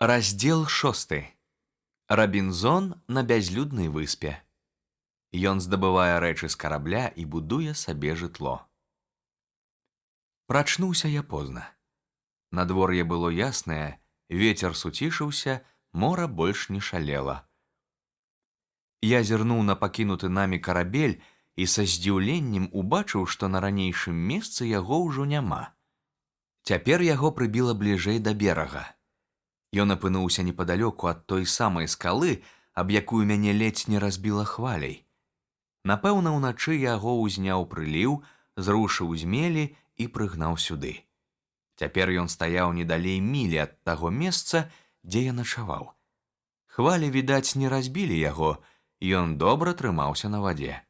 Раздзел 6. Рабінзон на бязлюднай выспе. Ён здабывае рэчы з карабля і будуе сабе жытло. Прачнуўся я позна. Надвор'е было яснае, ветер суцішыўся, мора больш не шалела. Я зірнуў на пакінуты намі карабель і са здзіўленнем убачыў, што на ранейшым месцы яго ўжо няма. Цяпер яго прыбіла бліжэй да берага. Ён апынуўся непадалёку ад той самай скалы, аб якую мяне ледзь не разбіла хваляй. Напэўна, уначы яго ўзняў прыліў, зрушыў з мелі і прыгнаў сюды. Цяпер ён стаяў не далей мілі ад таго месца, дзе я начаваў. Хвалі, відаць, не разбілі яго, ён добра трымаўся на вадзе.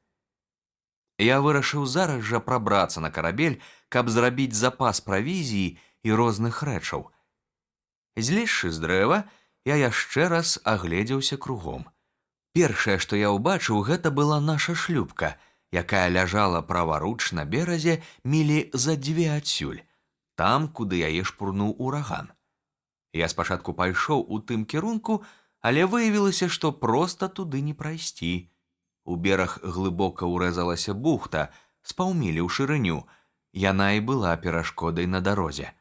Я вырашыў зараз жа прабрацца на карабель, каб зрабіць запас правізіі і розных рэчаў. Злезшы з дрэва, я яшчэ раз агледзеўся кругом. Першае, што я ўбачыў, гэта была наша шлюпка, якая ляжала праваруч на беразе мілі за дзве адсюль, там, куды яе шпурнуў ураган. Я спачатку пайшоў у тым кірунку, але выявілася, што проста туды не прайсці. У бераг глыбока ўрэзалася бухта з паўмілі ў шырыню. Яна і была перашкодай на дарозе.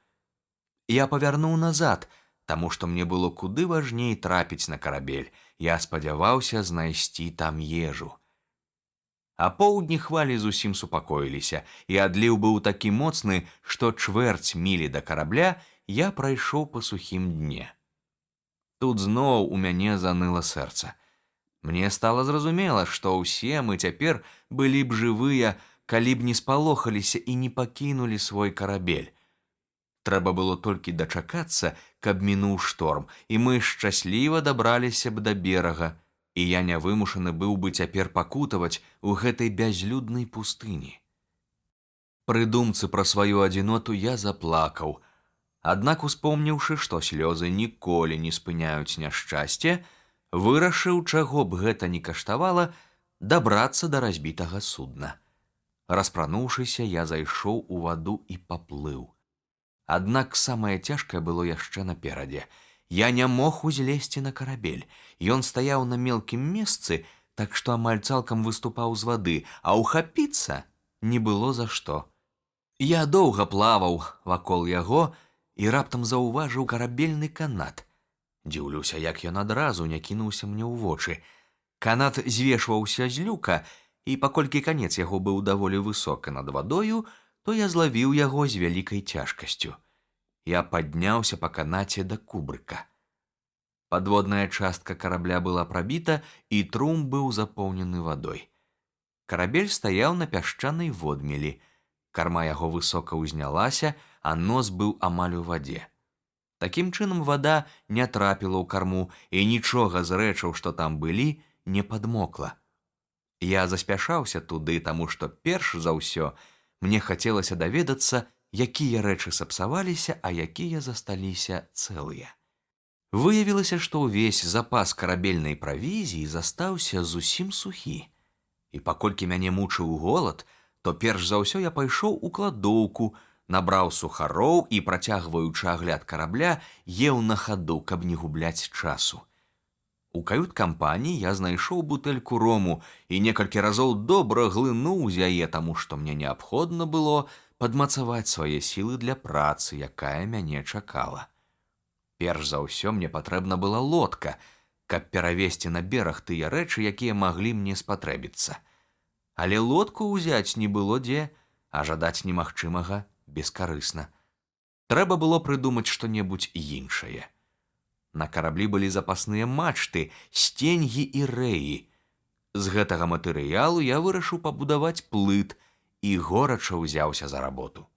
Я павярнуў назад, таму што мне было куды важней трапіць на карабель. Я спадзяваўся знайсці там ежу. А поўдні хвалі зусім супакоіліся, і адліў быў такі моцны, што чвэрць мілі да карабля я прайшоў па сухім дне. Тут зноў у мяне заныла сэрца. Мне стала зразумела, што ўсе мы цяпер былі б жывыя, калі б не спалохаліся і не пакінулі свой карабель. Трэба было толькі дачакацца, каб мінуў шторм, і мы шчасліва дабраліся б да берага, і я не вымушаны быў бы цяпер пакутаваць у гэтай бязлюднай пустыні. Пры думцы пра сваю адзіноту я заплакаў. Аднак, успомніўшы, што слёзы ніколі не спыняюць няшчасце, вырашыў, чаго б гэта ні каштавала, дабрацца да разбітага судна. Распрануўшыся, я зайшоў у ваду і паплыў. Аднак самае цяжкае было яшчэ наперадзе. Я не мог узлезці на карабель. Ён стаяў на мелкім месцы, так што амаль цалкам выступаў з вады, а ўхапіцца не было за што. Я доўга плаваў вакол яго і раптам заўважыў карабельны канат. Дзіўлюся, як ён адразу не кінуўся мне ў вочы. Канат звешваўся з люка, і паколькі канец яго быў даволі высока над вадою, то я злавіў яго з вялікай цяжкасцю. Я падняўся па канаце да кубрыка. Падводная частка карабля была прабіта, і трум быў запоўнены вадой. Карабель стаяў на пясчанай водмелі. Карма яго высока ўзнялася, а нос быў амаль у вадзе. Такім чынам вада не трапіла ў карму, і нічога з рэчаў, што там былі, не падмокла. Я заспяшаўся туды, таму што перш за ўсё мне хацелася даведацца, якія рэчы сапсаваліся, а якія засталіся цэлыя. Выявілася, што ўвесь запас карабельнай правізіі застаўся зусім сухі. І паколькі мяне мучыў голад, то перш за ўсё я пайшоў у кладоўку, набраў сухароў і, працягваючы агляд карабля, еў на хаду, каб не губляць часу. У кают-кампаніі я знайшоў бутэльку рому і некалькі разоў добра глынуў з яе, таму што мне неабходна было падмацаваць свае сілы для працы, якая мяне чакала. Перш за ўсё мне патрэбна была лодка, каб перавесці на бераг тыя рэчы, якія маглі мне спатрэбіцца. Але лодку ўзяць не было дзе, а жадаць немагчымага бескарысна. Трэба было прыдумаць што-небудзь іншае. На караблі былі запасныя мачты, сценгі і рэі. З гэтага матэрыялу я вырашыў пабудаваць плыт і горача ўзяўся за работу.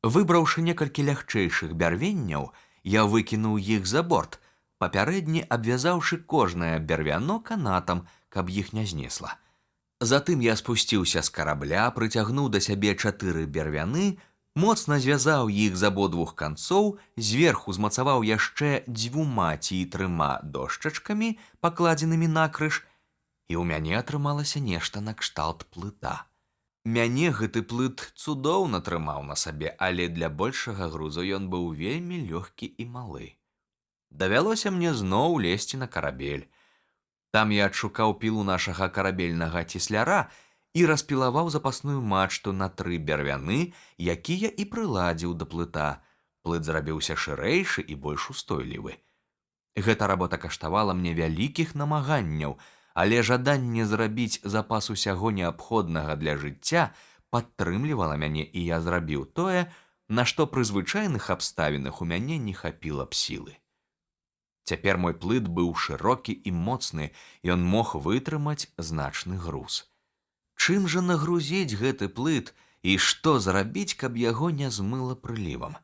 Выбраўшы некалькі лягчэйшых бярвенняў, я выкінуў іх за борт, папярэдне абвязаўшы кожнае бярвяно канатам, каб іх не знесла. Затым я спусціўся з карабля, прыцягнуў да сябе чатыры бервяны, моцна звязаў іх з абодвух канцоў, зверху змацаваў яшчэ дзвюма ці трыма дошчачкамі, пакладзенымі накрыж, і ў мяне атрымалася нешта накшталт плыта. Мяне гэты плыт цудоўна трымаў на сабе, але для большага грузу ён быў вельмі лёгкі і малы. Давялося мне зноў лезці на карабель. Там я адшукаў пілу нашага карабельнага цесляра і распілаваў запасную мачту на тры бервяны, якія і прыладзіў да плыта. Плыт зрабіўся шырэйшы і больш устойлівы. Гэта работа каштавала мне вялікіх намаганняў, але жаданне зрабіць запас усяго неабходнага для жыцця падтрымлівала мяне, і я зрабіў тое, на што пры звычайных абставінах у мяне не хапіла б сілы. Цяпер мой плыт быў шырокі і моцны, ён мог вытрымаць значны груз. Чым жа нагрузіць гэты плыт і што зрабіць, каб яго не змыла прылівам?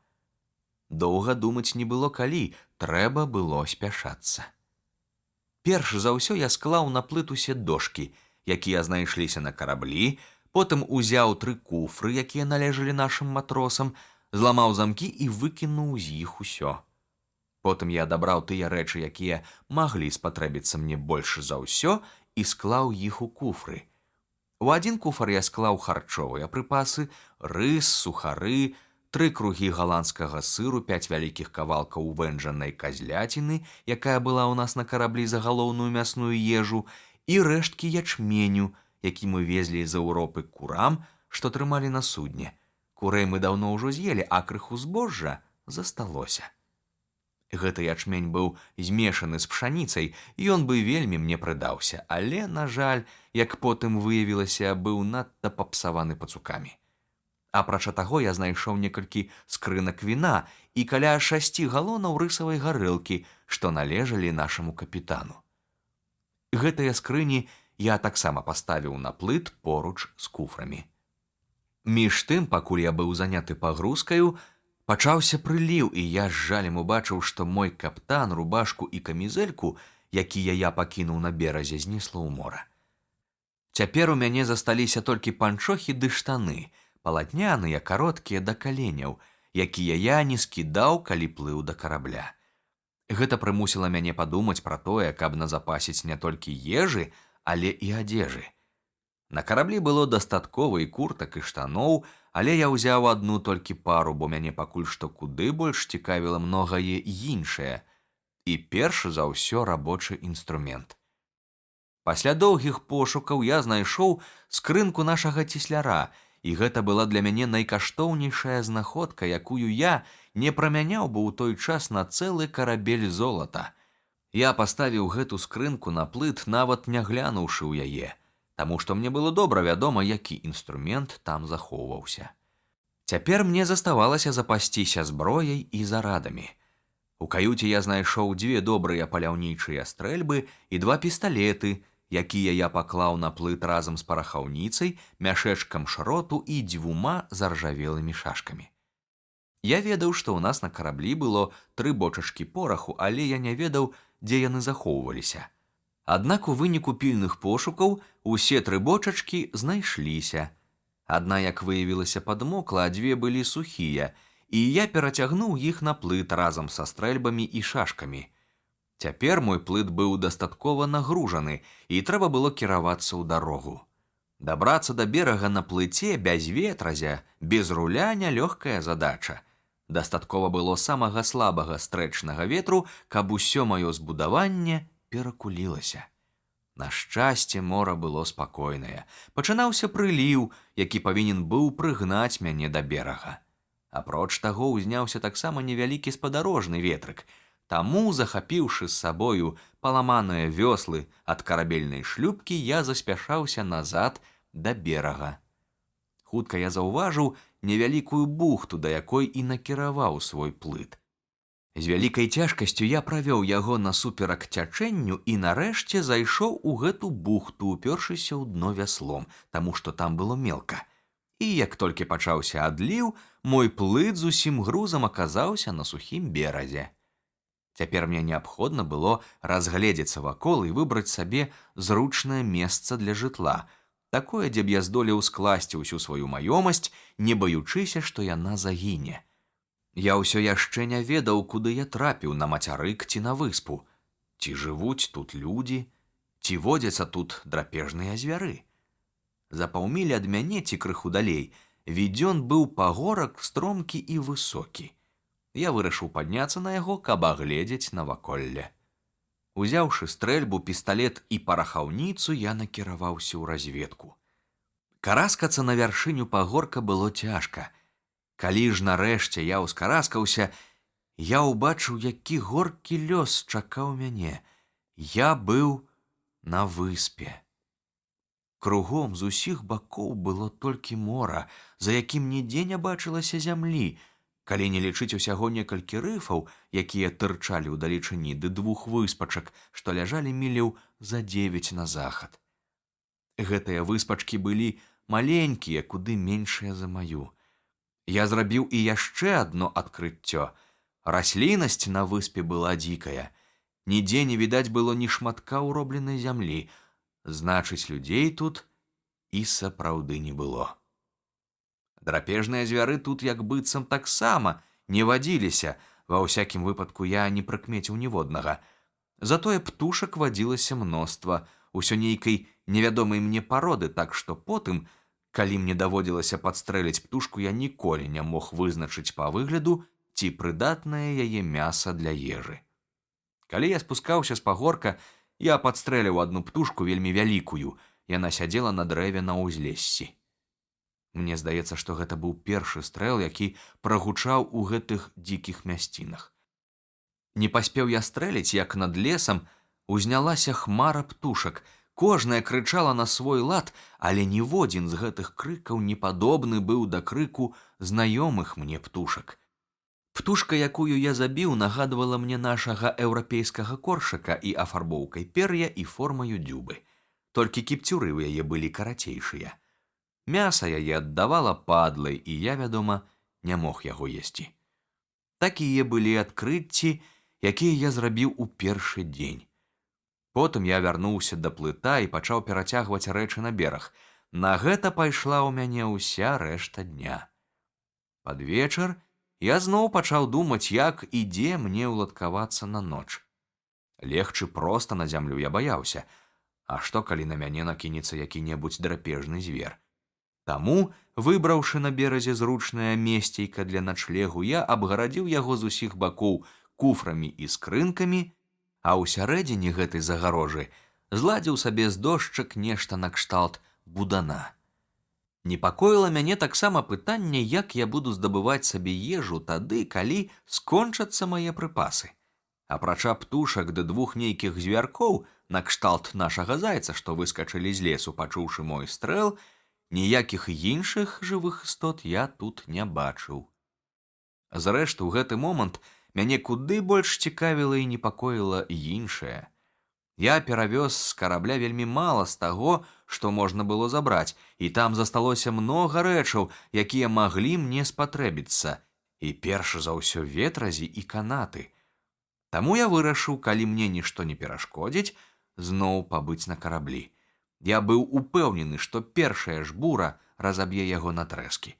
Доўга думаць не было калі, трэба было спяшацца. Перш за ўсё я склаў на плыт усе дошкі, якія знайшліся на караблі, потым узяў тры куфры, якія належалі нашым матросам, зламаў замкі і выкінуў з іх усё. Потым я адабраў тыя рэчы, якія маглі спатрэбіцца мне больш за ўсё, і склаў іх у куфры. У адзін куфар я склаў харчовыя прыпасы, рыс, сухары, тры кругі галандскага сыру, пяць вялікіх кавалкаў вэнджанай казляціны, якая была ў нас на караблі за галоўную мясную ежу, і рэшткі ячменю, які мы везлі з Еўропы курам, што трымалі на судне. Курэй мы даўно ўжо з'елі, а крыху збожжа засталося. Гэты ячмень быў змешаны з пшаніцай, і ён бы вельмі мне прыдаўся, але, на жаль, як потым выявілася, быў надта папсаваны пацукамі. Апрача таго, я знайшоў некалькі скрынак віна і каля 6 галонаў рысавай гарэлкі, што належалі нашаму капітану. Гэтыя скрыні я таксама паставіў на плыт поруч з куфрамі. Між тым, пакуль я быў заняты пагрузкаю, пачаўся прыліў, і я з жалем убачыў, што мой каптан, рубашку і камізэльку, якія я пакінуў на беразе, знесла ў мора. Цяпер у мяне засталіся толькі панчохі ды штаны, палатняныя, кароткія да каленяў, якія я не скідаў, калі плыў да карабля. Гэта прымусіла мяне падумаць пра тое, каб назапасіць не толькі ежы, але і адзежы. На караблі было дастаткова і куртак, і штаноў, але я ўзяў адну толькі пару, бо мяне пакуль што куды больш цікавіла многае іншае. І перш за ўсё рабочы інструмент. Пасля доўгіх пошукаў я знайшоў скрынку нашага цесляра, і гэта была для мяне найкаштоўнейшая знаходка, якую я не прамяняў бы ў той час на цэлы карабель золата. Я паставіў гэту скрынку на плыт, нават не глянуўшы ў яе, таму што мне было добра вядома, які інструмент там захоўваўся. Цяпер мне заставалася запасціся зброяй і зарадамі. У каюце я знайшоў дзве добрыя паляўнічыя стрэльбы і два пісталеты, якія я паклаў на плыт разам з парахаўніцай, мяшэчкам шроту і дзвюма заржавелымі шашкамі. Я ведаў, што ў нас на караблі было тры бочачкі пораху, але я не ведаў, дзе яны захоўваліся. Аднак у выніку пільных пошукаў усе тры бочачкі знайшліся. Адна, як выявілася, падмокла, а дзве былі сухія, і я перацягнуў іх на плыт разам са стрэльбамі і шашкамі. Цяпер мой плыт быў дастаткова нагружаны, і трэба было кіравацца ў дарогу. Дабрацца да берага на плыце без ветразя, без руля нялёгкая задача. Дастаткова было самага слабага стрэчнага ветру, каб усё маё збудаванне перакулілася. На шчасце, мора было спакойнае. Пачынаўся прыліў, які павінен быў прыгнаць мяне да берага. Апроч таго, узняўся таксама невялікі спадарожны ветрык. Таму, захапіўшы з сабою паламаныя вёслы ад карабельнай шлюпкі, я заспяшаўся назад да берага. Хутка я заўважыў невялікую бухту, да якой і накіраваў свой плыт. З вялікай цяжкасцю я правёў яго насуперак цячэнню і нарэшце зайшоў у гэту бухту, упёршыся ў дно вяслом, таму што там было мелка. І як толькі пачаўся адліў, мой плыт з усім грузам аказаўся на сухім беразе. Цяпер мне неабходна было разгледзецца вакол і выбраць сабе зручнае месца для жытла, такое, дзе б я здолеў скласці ўсю сваю маёмасць, не баючыся, што яна загіне. Я ўсё яшчэ не ведаў, куды я трапіў, на мацярык ці на выспу. Ці жывуць тут людзі, ці водзяцца тут драпежныя звяры. За паўмілі ад мяне ці крыху далей відзён быў пагорак стромкі і высокі. Я вырашыў падняцца на яго, каб агледзець наваколле. Узяўшы стрэльбу, пісталет і парахаўніцу, я накіраваўся ў разведку. Караскацца на вяршыню пагорка было цяжка. Калі ж нарэшце я ўскараскаўся, я ўбачыў, які горкі лёс чакаў мяне. Я быў на выспе. Кругом з усіх бакоў было толькі мора, за якім нідзе не бачылася зямлі, калі не лічыць усяго некалькі рыфаў, якія тырчалі ў далечыні, ды двух выспачак, што ляжалі міляў за 9 на захад. Гэтыя выспачкі былі маленькія, куды меншыя за маю. Я зрабіў і яшчэ адно адкрыццё. Расліннасць на выспе была дзікая. Нідзе не відаць было ні шматка ўробленай зямлі. Значыць, людзей тут і сапраўды не было. Драпежныя звяры тут як быццам таксама не вадзіліся, ва ўсякім выпадку я не прыкмеціў ніводнага. Затое птушак вадзілася мноства, усё нейкай невядомай мне пароды, так што потым, калі мне даводзілася падстрэліць птушку, я ніколі не мог вызначыць па выгляду, ці прыдатнае яе мяса для ежы. Калі я спускаўся з пагорка, я падстрэліў адну птушку вельмі вялікую, яна сядзела на дрэве на ўзлессі. Мне здаецца, што гэта быў першы стрэл, які прагучаў у гэтых дзікіх мясцінах. Не паспеў я стрэліць, як над лесам узнялася хмара птушак. Кожная крычала на свой лад, але ніводзін з гэтых крыкаў не падобны быў да крыку знаёмых мне птушак. Птушка, якую я забіў, нагадвала мне нашага еўрапейскага коршака і афарбоўкай пер'я, і формаю дзюбы. Толькі кіпцюры ў яе былі карацейшыя. Мяса яе аддавала падлай, і я, вядома, не мог яго есці. Такія былі адкрыцці, якія я зрабіў у першы дзень. Потым я вярнуўся да плыта і пачаў перацягваць рэчы на бераг. На гэта пайшла ў мяне ўся рэшта дня. Пад вечар я зноў пачаў думаць, як і дзе мне ўладкавацца на ноч. Легчы проста на зямлю я баяўся. А што, калі на мяне накінецца які-небудзь драпежны звер? Таму, выбраўшы на беразе зручнае месцейка для начлегу, я абгарадзіў яго з усіх бакоў куфрамі і скрынкамі, а ў сярэдзіне гэтай загарожы зладзіў сабе з дошчак нешта накшталт будана. Непакоіла мяне таксама пытанне, як я буду здабываць сабе ежу тады, калі скончацца мае прыпасы. Апрача птушак ды двух нейкіх звяркоў, накшталт нашага зайца, што выскачылі з лесу, пачуўшы мой стрэл, ніякіх іншых жывых істот я тут не бачыў. Зрэшты, у гэты момант мяне куды больш цікавіла і непакоіла іншае. Я перавёз з карабля вельмі мала з таго, што можна было забраць, і там засталося многа рэчаў, якія маглі мне спатрэбіцца, і перш за ўсё ветразі і канаты. Таму я вырашыў, калі мне нішто не перашкодзіць, зноў пабыць на караблі. Я быў упэўнены, што першая ж бура разаб'е яго на трэскі.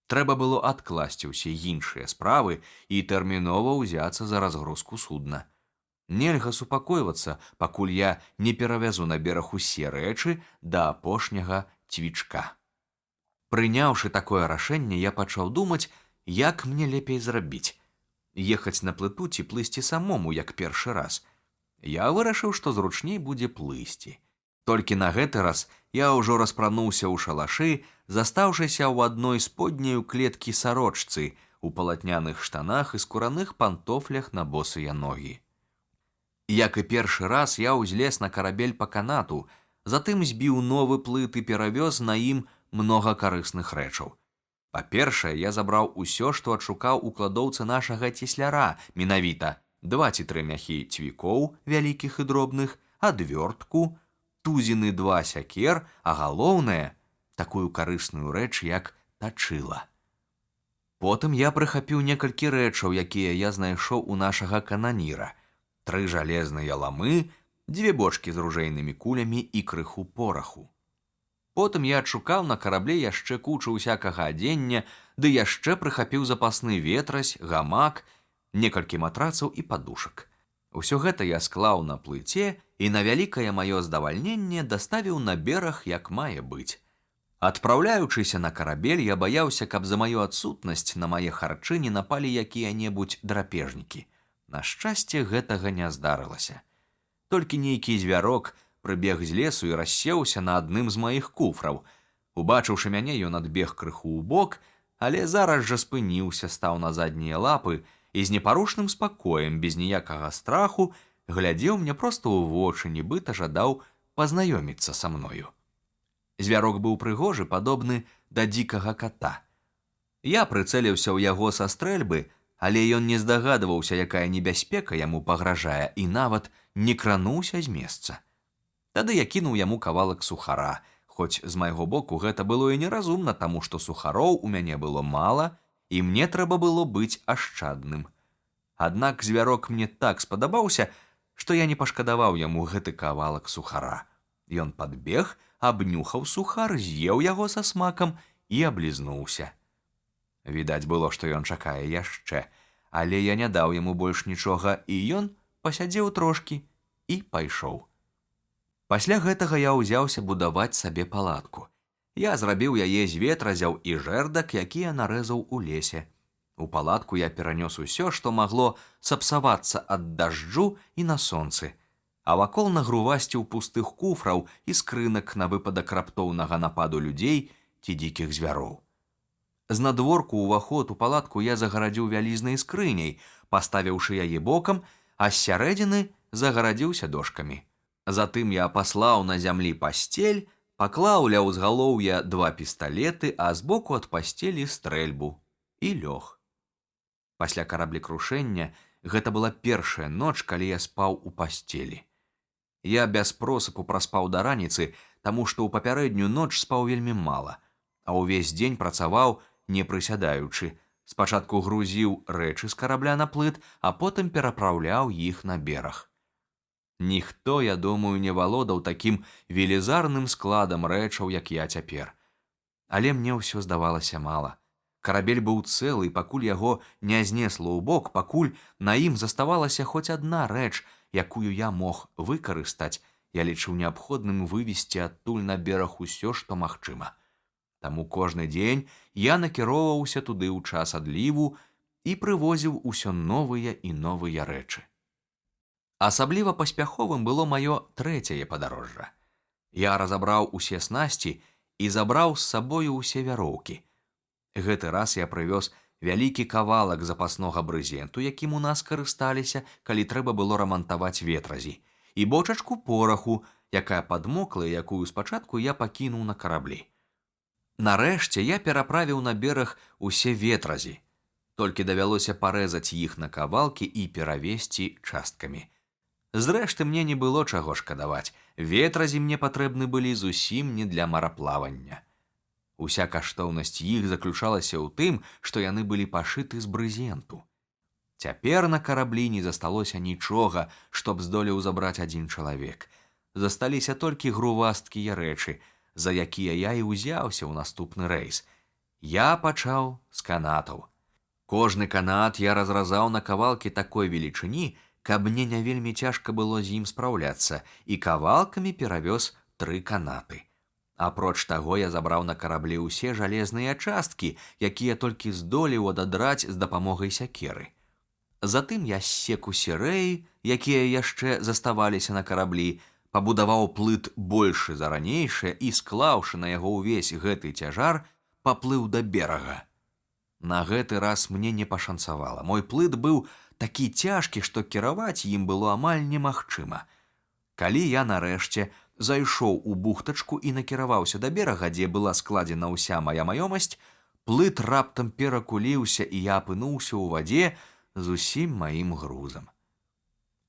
Трэба было адкласці ўсе іншыя справы і тэрмінова ўзяцца за разгрузку судна. Нельга супакойвацца, пакуль я не перавязу на бераг усе рэчы да апошняга цвічка. Прыняўшы такое рашэнне, я пачаў думаць, як мне лепей зрабіць. Ехаць на плыту ці плысці самому, як першы раз. Я вырашыў, што зручней будзе плысці. Толькі на гэты раз я ўжо распрануўся ў шалашы, застаўшыся ў адной сподняй у клеткі сарочцы, у палатняных штанах і скураных пантофлях на босыя ногі. Як і першы раз, я ўзлез на карабель па канату, затым збіў новы плыт і перавёз на ім многа карысных рэчаў. Па-першае, я забраў усё, што адшукаў у кладоўцы нашага цесляра, менавіта 2 ці 3 мяхі цвікоў, вялікіх і дробных, адвёртку, тузіны 2 сякер, а галоўнае, такую карысную рэч, як тачыла. Потым я прыхапіў некалькі рэчаў, якія я знайшоў у нашага кананіра. 3 жалезныя ламы, 2 бочкі з ружэйнымі кулямі і крыху пораху. Потым я адшукаў на карабле яшчэ кучу ўсякага адзення, ды яшчэ прыхапіў запасны ветразь, гамак, некалькі матрацаў і падушак. Усё гэта я склаў на плыце і на вялікае маё здавальненне даставіў на бераг, як мае быць. Адпраўляючыся на карабель, я баяўся, каб за маю адсутнасць на мае харчы не напалі якія-небудзь драпежнікі. На шчасце, гэтага не здарылася. Толькі нейкі звярок прыбег з лесу і рассеўся на адным з маіх куфраў. Убачыўшы мяне, ён адбег крыху ў бок, але зараз жа спыніўся, стаў на заднія лапы і з непарушным спакоем, без ніякага страху, глядзеў мне проста ў вочы, нібыта жадаў пазнаёміцца са мною. Звярок быў прыгожы, падобны да дзікага ката. Я прыцэліўся ў яго са стрэльбы, але ён не здагадваўся, якая небяспека яму пагражае, і нават не крануўся з месца. Тады я кінуў яму кавалак сухара, хоць з майго боку гэта было і неразумна, таму што сухароў у мяне было мала, і мне трэба было быць ашчадным. Аднак звярок мне так спадабаўся, што я не пашкадаваў яму гэты кавалак сухара. Ён падбег, абнюхаў сухар, з'еў яго са смакам і аблізнуўся. Відаць было, што ён чакае яшчэ, але я не даў яму больш нічога, і ён пасядзеў трошкі і пайшоў. Пасля гэтага я ўзяўся будаваць сабе палатку. Я зрабіў яе з ветразяў і жэрдак, якія нарэзаў у лесе. У палатку я перанёс усё, што магло сапсавацца ад дажджу і на сонцы, а вакол нагрувасціў пустых куфраў і скрынак на выпадак раптоўнага нападу людзей ці дзікіх звяроў. Знадворку ўваход у палатку я загарадзіў вялізнай скрыняй, паставіўшы яе бокам, а з сярэдзіны загарадзіўся дошкамі. Затым я паслаў на зямлі пасцель, паклаў ля ўзгалоўя два пісталеты, а збоку ад пасцелі стрэльбу і лёг. Пасля караблекрушэння гэта была першая ноч, калі я спаў у пасцелі. Я без просыпу праспаў да раніцы, таму што ў папярэднюю ноч спаў вельмі мала, а ўвесь дзень працаваў, не прысядаючы. Спачатку грузіў рэчы з карабля на плыт, а потым перапраўляў іх на бераг. Ніхто, я думаю, не валодаў такім велізарным складам рэчаў, як я цяпер. Але мне ўсё здавалася мала. Карабель быў цэлы, пакуль яго не знесла ў бок, пакуль на ім заставалася хоць адна рэч, якую я мог выкарыстаць, я лічыў неабходным вывесці адтуль на бераг усё, што магчыма. Таму кожны дзень я накіроўваўся туды ў час адліву і прывозіў усё новыя і новыя рэчы. Асабліва паспяховым было маё трэцяе падарожжа. Я разабраў усе снасці і забраў з сабою ўсе вяроўкі. Гэты раз я прывёз вялікі кавалак запаснога брызенту, якім у нас карысталіся, калі трэба было рамантаваць ветразі, і бочачку пораху, якая падмокла, якую спачатку я пакінуў на караблі. Нарэшце я пераправіў на бераг усе ветразі. Толькі давялося парэзаць іх на кавалкі і перавесці часткамі. Зрэшты, мне не было чаго шкадаваць. Ветразі мне патрэбны былі зусім не для мараплавання. Уся каштоўнасць іх заключалася ў тым, што яны былі пашыты з брызенту. Цяпер на караблі не засталося нічога, што б здолеў забраць адзін чалавек. Засталіся толькі грувасткія рэчы, за якія я і ўзяўся ў наступны рэйс. Я пачаў з канатаў. Кожны канат я разразаў на кавалкі такой велічыні, каб мне не вельмі цяжка было з ім спраўляцца, і кавалкамі перавёз тры канаты. Апроч таго, я забраў на караблі ўсе жалезныя часткі, якія толькі здолеў ададраць з дапамогай сякеры. Затым я ссек усе рэі, якія яшчэ заставаліся на караблі, пабудаваў плыт большы за ранейшае і, склаўшы на яго ўвесь гэты цяжар, паплыў да берага. На гэты раз мне не пашанцавала. Мой плыт быў такі цяжкі, што кіраваць ім было амаль немагчыма. Калі я нарэшце зайшоў у бухтачку і накіраваўся да берага, дзе была складзена ўся мая маёмасць, плыт раптам перакуліўся, і я апынуўся ў вадзе з усім маім грузам.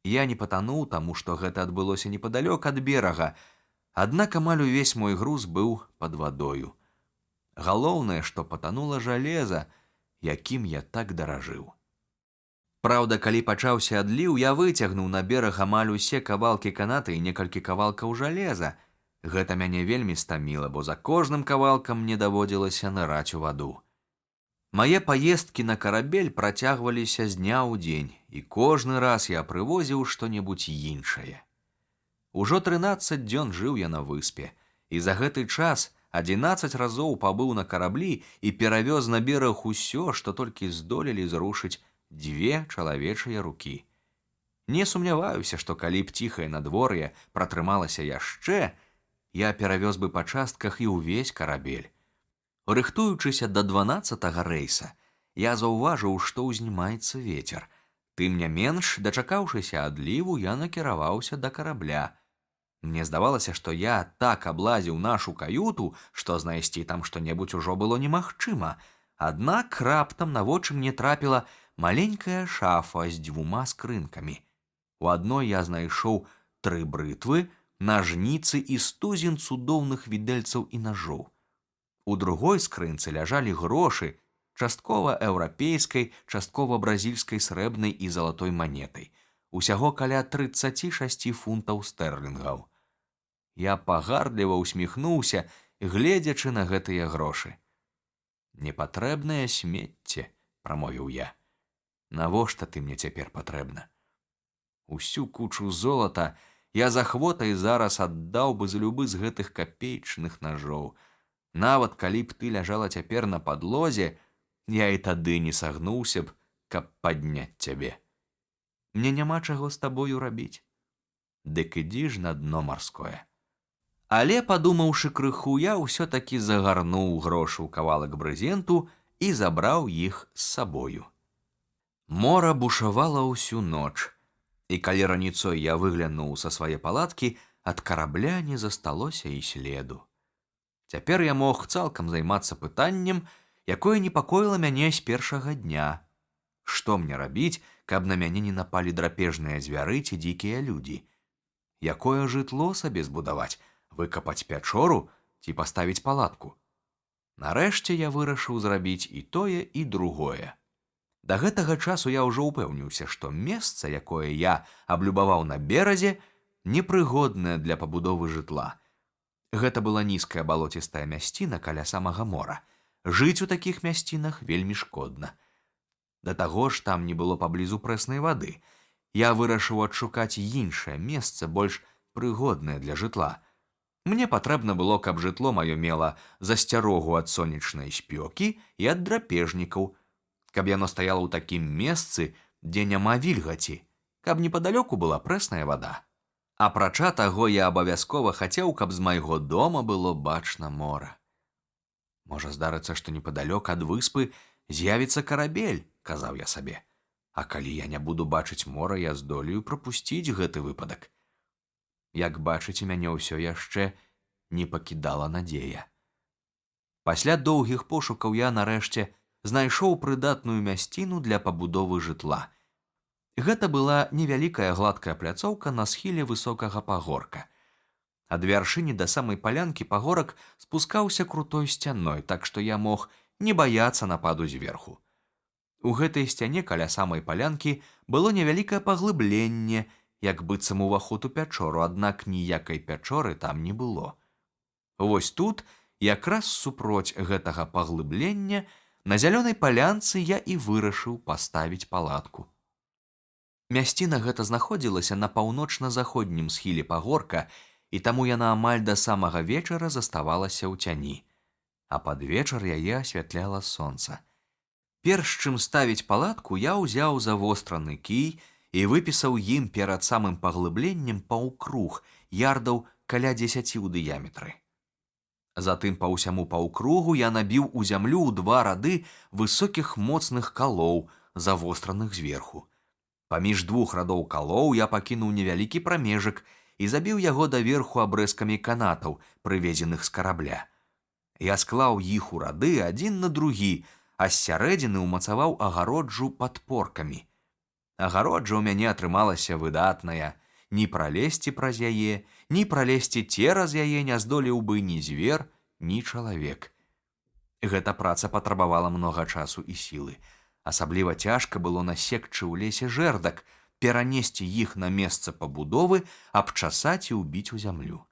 Я не патануў, таму што гэта адбылося непадалёк ад берага, аднак амаль увесь мой груз быў пад вадою. Галоўнае, што патанула жалеза, якім я так даражыў. Праўда, калі пачаўся адліў, я выцягнуў на бераг амаль усе кавалкі каната і некалькі кавалкаў жалеза. Гэта мяне вельмі стаміла, бо за кожным кавалкам мне даводзілася ныраць у ваду. Мае паездкі на карабель працягваліся з дня ў дзень, і кожны раз я прывозіў што-небудзь іншае. Ужо 13 дзён жыў я на выспе, і за гэты час 11 разоў пабыў на караблі і перавёз на бераг усё, што толькі здолелі зрушыць дзве чалавечыя рукі. Не сумняваюся, што калі б ціхае надвор'е пратрымалася яшчэ, я перавёз бы па частках і ўвесь карабель. Рыхтуючыся да 12 рэйса, я заўважыў, што ўзнімаецца ветер. Тым не менш, дачакаўшыся адліву, я накіраваўся да карабля. Мне здавалася, што я так аблазіў нашу каюту, што знайсці там што-небудзь ужо было немагчыма. Аднак раптам на вочы мне трапіла маленькая шафа з дзвюма скрынкамі. У адной я знайшоў тры брытвы, нажніцы і стузін цудоўных відэльцаў і нажоў. У другой скрынцы ляжалі грошы, часткова еўрапейскай, часткова бразільскай срэбнай і залатой манетай. Усяго каля 36 фунтаў стэрлінгаў. Я пагардліва усміхнуўся, гледзячы на гэтыя грошы. «Непатрэбнае смецце», прамовіў я. «Навошта ты мне цяпер патрэбна? Усю кучу золата я з ахвотай зараз аддаў бы за любы з гэтых капеечных нажоў. Нават калі б ты ляжала цяпер на падлозе, я і тады не сагнуўся б, каб падняць цябе. Мне няма чаго з табою рабіць. Дык ідзі ж на дно марское». Але, падумаўшы крыху, я ўсё-такі загарнуў грошы ў кавалак брызенту і забраў іх з сабою. Мора бушавала ўсю ноч, і калі раніцой я выглянуў са свае палаткі, ад карабля не засталося і следу. Цяпер я мог цалкам займацца пытаннем, якое непакоіла мяне з першага дня. Што мне рабіць, каб на мяне не напалі драпежныя звяры ці дзікія людзі? Якое жытло сабе збудаваць, выкапаць пячору ці паставіць палатку? Нарэшце я вырашыў зрабіць і тое, і другое. Да гэтага часу я ўжо ўпэўніўся, што месца, якое я аблюбаваў на беразе, непрыгоднае для пабудовы жытла. Гэта была нізкая балоцістая мясціна каля самага мора. Жыць у такіх мясцінах вельмі шкодна. Да таго ж там не было паблізу прэснай вады. Я вырашыў адшукаць іншае месца, больш прыгоднае для жытла. Мне патрэбна было, каб жытло маё мела засцярогу ад сонечнай спёкі і ад драпежнікаў, каб яно стаяла ў такім месцы, дзе няма вільгаці, каб непадалёку была прэсная вада. Апрача таго, я абавязкова хацеў, каб з майго дома было бачна мора. Можа здарыцца, што непадалёк ад выспы з'явіцца карабель, казаў я сабе. А калі я не буду бачыць мора, я здолею прапусціць гэты выпадак. Як бачыце, мяне ўсё яшчэ не пакідала надзея. Пасля доўгіх пошукаў я нарэшце знайшоў прыдатную мясціну для пабудовы жытла. Гэта была невялікая гладкая пляцоўка на схіле высокага пагорка. Ад вяршыні да самай палянкі пагорак спускаўся крутой сцяной, так што я мог не баяцца нападу зверху. У гэтай сцяне каля самай палянкі было невялікае паглыбленне, як быццам уваход у пячору, аднак ніякай пячоры там не было. Вось тут, якраз супроць гэтага паглыблення, на зялёнай палянцы я і вырашыў паставіць палатку. Мясціна гэта знаходзілася на паўночна-заходнім схіле пагорка, і таму яна амаль да самага вечара заставалася ў цяні. А пад вечар яе асвятляла сонца. Перш чым ставіць палатку, я ўзяў завостраны кій і выпісаў ім перад самым паглыбленнем паўкруг, ярдаў каля 10 у дыяметры. Затым па ўсяму паўкругу я набіў у зямлю ў два рады высокіх моцных калоў, завостраных зверху. Паміж двух радоў калоў я пакінуў невялікі прамежак і забіў яго даверху абрэзкамі канатаў, прывезеных з карабля. Я склаў іх у рады адзін на другі, а з сярэдзіны ўмацаваў агароджу падпоркамі. Агароджа ў мяне атрымалася выдатная. Ні пралезці праз яе, ні пралезці цераз яе не здолеў бы ні звер, ні чалавек. Гэта праца патрабавала многа часу і сілы. Асабліва цяжка было насекчы ў лесе жэрдак, перанесці іх на месца пабудовы, абчасаць і ўбіць у зямлю.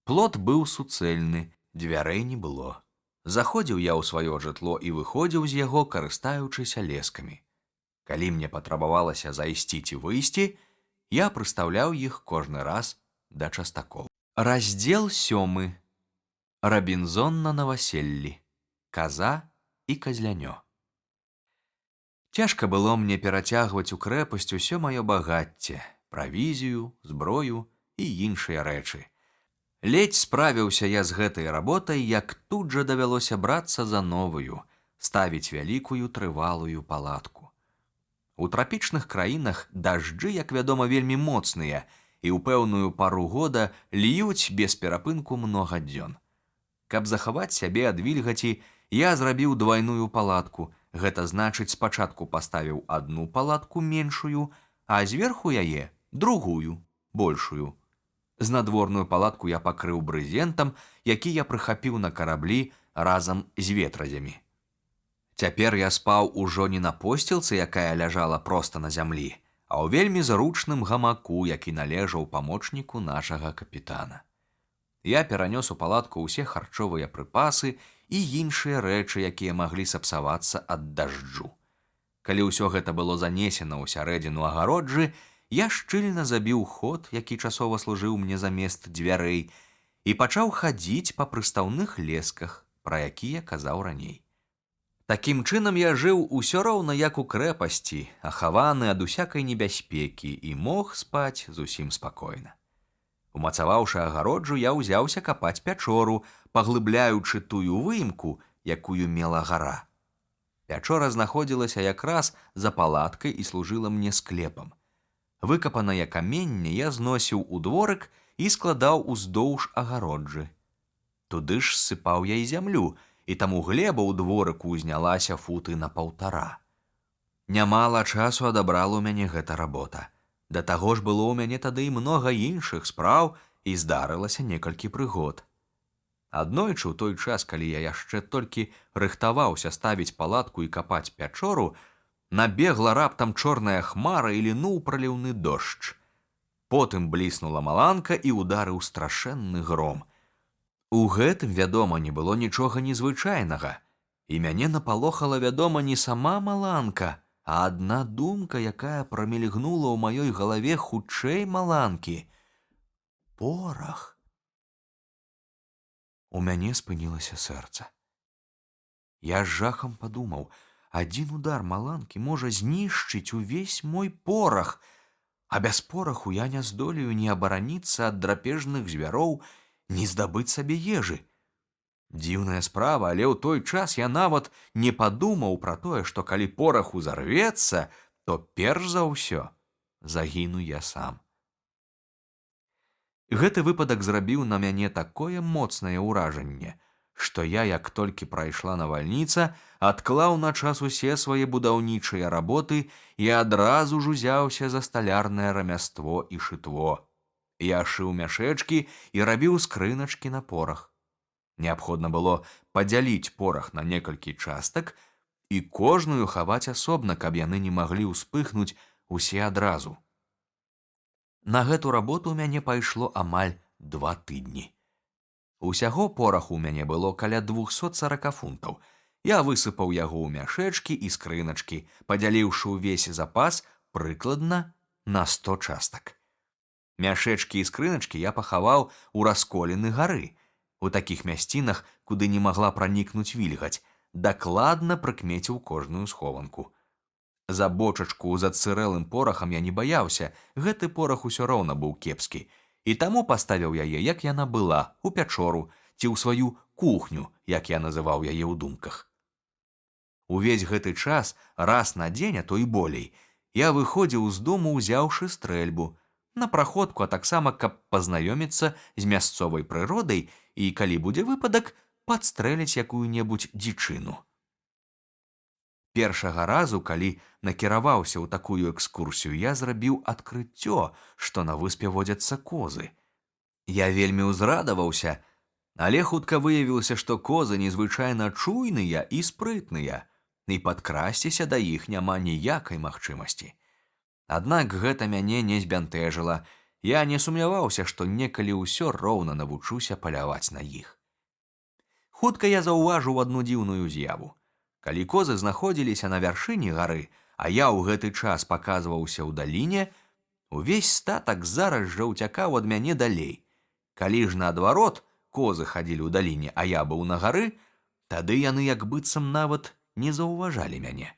Плот быў суцэльны, дзвярэй не было. Заходзіў я ў сваё жытло і выходзіў з яго, карыстаючыся лескамі. Калі мне патрабавалася зайсці ці выйсці, я прыстаўляў іх кожны раз да частаколу. Раздзел 7. Рабінзон на наваселлі. Каза і казлянё. Цяжка было мне перацягваць у крэпасць усё маё багацце, правізію, зброю і іншыя рэчы. Ледзь справіўся я з гэтай работай, як тут жа давялося брацца за новую, ставіць вялікую трывалую палатку. У трапічных краінах дажджы, як вядома, вельмі моцныя і ў пэўную пару года льюць без перапынку многа дзён. Каб захаваць сябе ад вільгаці, я зрабіў двайную палатку. Гэта значыць, спачатку паставіў адну палатку меншую, а зверху яе другую, большую. Знадворную палатку я пакрыў брызентам, які я прыхапіў на караблі разам з ветразямі. Цяпер я спаў ужо не на посцілцы, якая ляжала проста на зямлі, а ў вельмі зручным гамаку, які належаў памочніку нашага капітана. Я перанёс у палатку ўсе харчовыя прыпасы і іншыя рэчы, якія маглі сапсавацца ад дажджу. Калі ўсё гэта было занесена ў сярэдзіну агароджы, я шчыльна забіў ход, які часова служыў мне замест дзвярэй, і пачаў хадзіць па прыстаўных лесках, пра якія казаў раней. Такім чынам я жыў усё роўна як у крэпасці, ахаваны ад усякай небяспекі і мог спаць зусім спакойна. Умацаваўшы агароджу, я ўзяўся капаць пячору, паглыбляючы тую выемку, якую мела гара. Пячора знаходзілася якраз за палаткай і служыла мне склепам. Выкапанае каменне я зносіў у дворык і складаў уздоўж агароджы. Туды ж ссыпаў я і зямлю, і таму глеба ў дворыку ўзнялася футы на паўтара. Нямала часу адабрала ў мяне гэта работа. Да таго ж было ў мяне тады і многа іншых спраў і здарылася некалькі прыгод. Аднойчы ў той час, калі я яшчэ толькі рыхтаваўся ставіць палатку і капаць пячору, набегла раптам чорная хмара і лінуў праліўны дождж. Потым бліснула маланка і ударыў страшэнны гром. У гэтым, вядома, не было нічога незвычайнага, і мяне напалохала, вядома, не сама маланка, а адна думка, якая прамільгнула ў маёй галаве хутчэй маланкі. Порах. У мяне спынілася сэрца. Я з жахам падумаў: адзін удар маланкі можа знішчыць увесь мой порах, а без пораху я не здолею ні абараніцца ад драпежных звяроў, ні здабыць сабе ежы. Дзіўная справа, але ў той час я нават не падумаў пра тое, што калі порах узарвецца, то перш за ўсё загіну я сам. Гэты выпадак зрабіў на мяне такое моцнае ўражанне, што я, як толькі прайшла навальніца, адклаў на час усе свае будаўнічыя работы і адразу ж узяўся за сталярнае рамяство і шытво. Я шыў мяшэчкі і рабіў скрыначкі на порах. Неабходна было падзяліць порах на некалькі частак і кожную хаваць асобна, каб яны не маглі ўспыхнуць усе адразу. На гэту работу ў мяне пайшло амаль 2 тыдні. Усяго пораху ў мяне было каля 240 фунтаў. Я высыпаў яго ў мяшэчкі і скрыначкі, падзяліўшы ўвесь запас прыкладна на 100 частак. Мяшэчкі і скрыначкі я пахаваў у расколіны гары, у такіх мясцінах, куды не магла пранікнуць вільгаць, дакладна прыкмеціў кожную схованку. За бочачку з адсырэлым порахам я не баяўся, гэты порах усё роўна быў кепскі, і таму паставіў яе, як яна была, у пячору ці ў сваю кухню, як я называў яе ў думках. Увесь гэты час, раз на дзень, а то і болей, я выходзіў з дому, узяўшы стрэльбу, на праходку, а таксама, каб пазнаёміцца з мясцовай прыродай і, калі будзе выпадак, падстрэліць якую-небудзь дзічыну. Першага разу, калі накіраваўся ў такую экскурсію, я зрабіў адкрыццё, што на выспе водзяцца козы. Я вельмі ўзрадаваўся, але хутка выявілася, што козы незвычайна чуйныя і спрытныя, і падкрасціся да іх няма ніякай магчымасці. Аднак гэта мяне не збянтэжыла. Я не сумняваўся, што некалі ўсё роўна навучуся паляваць на іх. Хутка я заўважыў адну дзіўную з'яву. Калі козы знаходзіліся на вяршыні гары, а я ў гэты час паказваўся ў даліне, увесь статак зараз жа ўцякаў ад мяне далей. Калі ж наадварот, козы хадзілі ў даліне, а я быў на гары, тады яны як быццам нават не заўважалі мяне.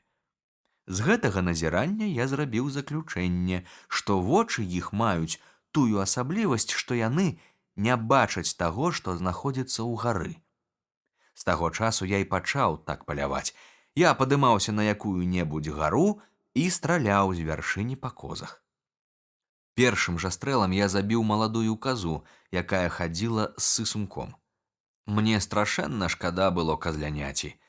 З гэтага назірання я зрабіў заключэнне, што вочы іх маюць тую асаблівасць, што яны не бачаць таго, што знаходзіцца ў гары. З таго часу я і пачаў так паляваць. Я падымаўся на якую-небудзь гару і страляў з вяршыні па козах. Першым жа стрэлам я забіў маладую казу, якая хадзіла з сысунком. Мне страшэнна шкада было казляняці.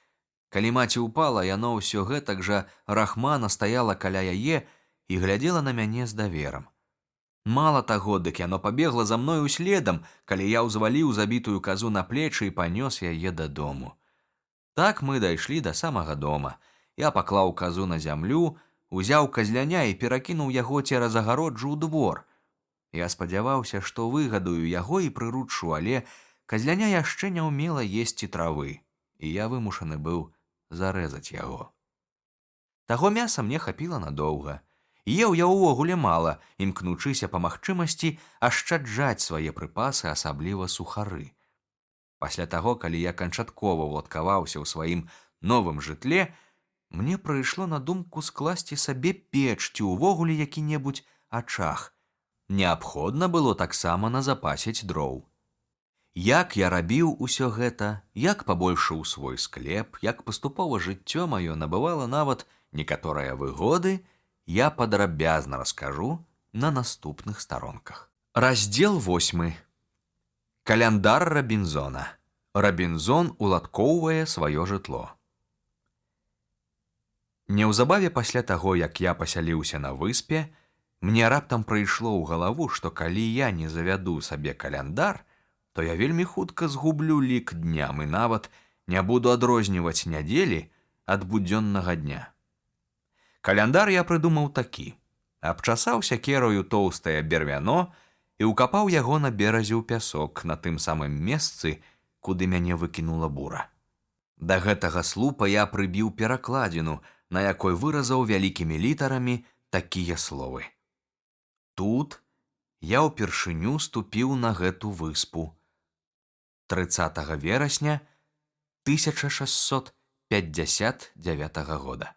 Калі маці ўпала, яно ўсё гэтак жа рахмана стаяла каля яе і глядзела на мяне з даверам. Мала таго, дык яно пабегла за мною следам, калі я ўзваліў забітую казу на плечы і панёс яе дадому. Так мы дайшлі да самага дома. Я паклаў казу на зямлю, узяў казляня і перакінуў яго цераз агароджу ў двор. Я спадзяваўся, што выгадую яго і прыручу, але казляня яшчэ не ўмела есці травы, і я вымушаны быў зарэзаць яго. Таго мяса мне хапіла надоўга. Еў я ўвогуле мала, імкнучыся па магчымасці ашчаджаць свае прыпасы, асабліва сухары. Пасля таго, калі я канчаткова ўладкаваўся ў сваім новым жытле, мне прыйшло на думку скласці сабе печ ці ўвогуле які-небудзь ачаг. Неабходна было таксама назапасіць дроў. Як я рабіў усё гэта, як пабольшыў свой склеп, як паступова жыццё маё набывала нават некаторыя выгоды, я падрабязна раскажу на наступных старонках. Раздзел 8. Каляндар Рабінзона. Рабінзон уладкоўвае сваё жытло. Неўзабаве пасля таго, як я пасяліўся на выспе, мне раптам прыйшло ў галаву, што калі я не завяду сабе каляндар, то я вельмі хутка згублю лік дням і нават не буду адрозніваць нядзелі ад будзённага дня. Каляндар я прыдумаў такі. Абчасаў сякерою тоўстае бервяно і ўкапаў яго на беразе ў пясок на тым самым месцы, куды мяне выкінула бура. Да гэтага слупа я прыбіў перакладзіну, на якой выразаў вялікімі літарамі такія словы. Тут я ўпершыню ступіў на гэту выспу. 30 верасня 1659 года.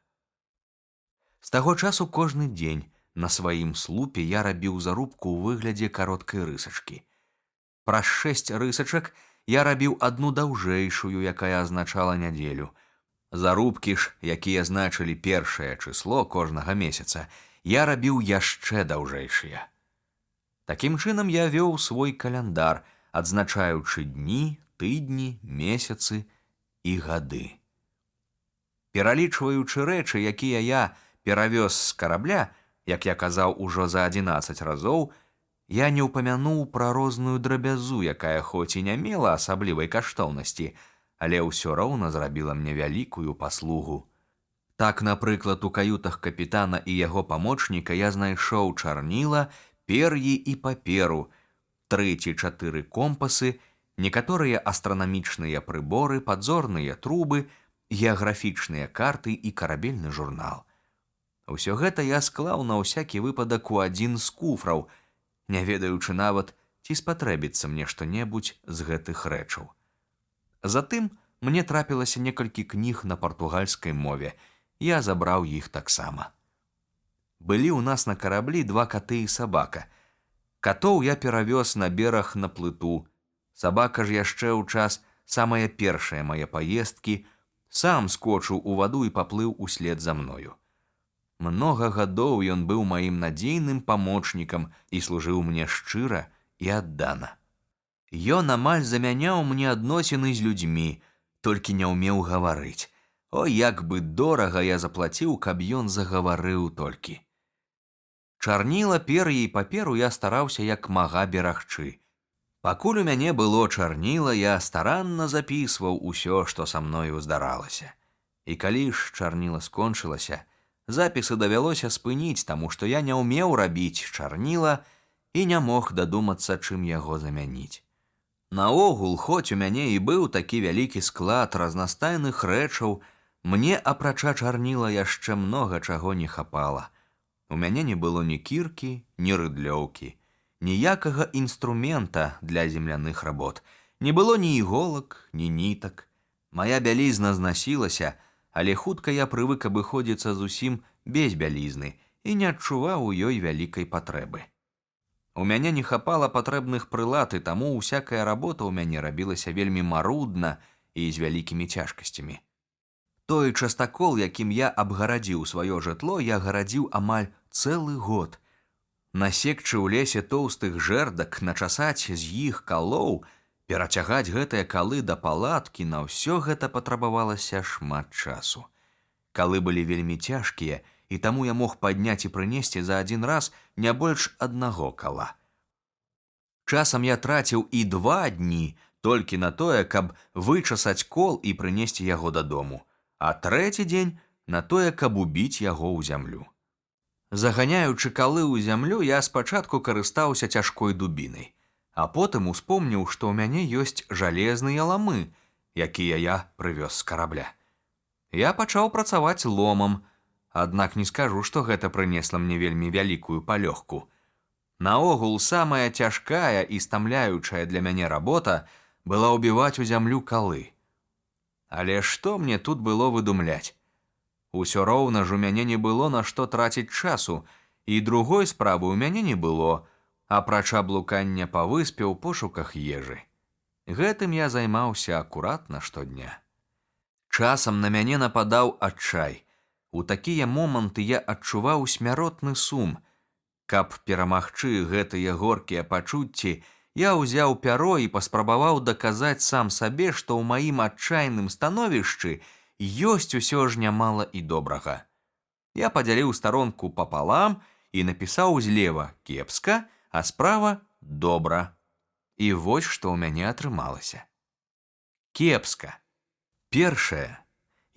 З таго часу кожны дзень на сваім слупе я рабіў зарубку ў выглядзе кароткай рысачкі. Праз 6 рысачак я рабіў адну даўжэйшую, якая азначала нядзелю. Зарубкі ж, якія значылі першае чысло кожнага месяца, я рабіў яшчэ даўжэйшыя. Такім чынам я вёў свой каляндар, адзначаючы дні, тыдні, месяцы і гады. Пералічваючы рэчы, якія я перавёз з карабля, як я казаў ужо за 11 разоў, я не ўпамянуў пра розную драбязу, якая хоць і не мела асаблівай каштоўнасці, але ўсё роўна зрабіла мне вялікую паслугу. Так, напрыклад, у каютах капітана і яго памочніка я знайшоў чарніла, пер'і і паперу, 3 ці 4 компасы, некаторыя астранамічныя прыборы, падзорныя трубы, геаграфічныя карты і карабельны журнал. Усё гэта я склаў на ўсякі выпадак у адзін з куфраў, не ведаючы нават, ці спатрэбіцца мне што-небудзь з гэтых рэчаў. Затым мне трапілася некалькі кніг на партугальскай мове. Я забраў іх таксама. Былі ў нас на караблі 2 каты і сабака. Катоў я перавёз на бераг на плыту. Сабака ж яшчэ ў час самае першае мае паездкі сам скочыў у ваду і паплыў услед за мною. Многа гадоў ён быў маім надзейным памочнікам і служыў мне шчыра і аддана. Ён амаль замяняў мне адносіны з людзьмі, толькі не ўмеў гаварыць. О, як бы дорага я заплаціў, каб ён загаварыў толькі. Чарніла, пер'і і паперу я стараўся як мага берагчы. Пакуль у мяне было чарніла, я старанна запісваў усё, што са мною здаралася. І калі ж чарніла скончылася, запісы давялося спыніць, таму што я не ўмеў рабіць чарніла і не мог дадумацца, чым яго замяніць. Наогул, хоць у мяне і быў такі вялікі склад разнастайных рэчаў, мне апрача чарніла яшчэ многа чаго не хапала. У мяне не было ні кіркі, ні рыдлёўкі, ніякага інструмента для земляных работ, Не было ні іголак, ні нітак. Мая бялізна знасілася, але хутка я прывык абыходзіцца зусім без бялізны і не адчуваў у ёй вялікай патрэбы. У мяне не хапала патрэбных прылад, і таму ўсякая работа ў мяне рабілася вельмі марудна і з вялікімі цяжкасцямі. Той частакол, якім я абгарадзіў сваё жытло, я гарадзіў амаль цэлы год. Насекчы ў лесе тоўстых жэрдак, начасаць з іх калоў, перацягаць гэтыя калы да палаткі, на ўсё гэта патрабавалася шмат часу. Калы былі вельмі цяжкія, і таму я мог падняць і прынесці за адзін раз не больш аднаго кала. Часам я траціў і 2 дні толькі на тое, каб вычасаць кол і прынесці яго дадому, а трэці дзень на тое, каб убіць яго ў зямлю. Заганяючы калы ў зямлю, я спачатку карыстаўся цяжкой дубінай, а потым успомніў, што ў мяне ёсць жалезныя ламы, якія я прывёз з карабля. Я пачаў працаваць ломам, аднак не скажу, што гэта прынесла мне вельмі вялікую палёгку. Наогул, самая цяжкая і стамляючая для мяне работа была ўбіваць у зямлю калы. Але што мне тут было выдумляць? Усё роўна ж у мяне не было на што траціць часу, і другой справы ў мяне не было, апрача блукання па выспе ў пошуках ежы. Гэтым я займаўся акуратна штодня. Часам на мяне нападаў адчай. У такія моманты я адчуваў смяротны сум. Каб перамагчы гэтыя горкія пачуцці, я ўзяў пяро і паспрабаваў даказаць сам сабе, што ў маім адчайным становішчы ёсць усё ж нямала і добрага. Я падзяліў старонку папалам і напісаў злева кепска, а справа добра. І вось што ў мяне атрымалася. Кепска. Першае.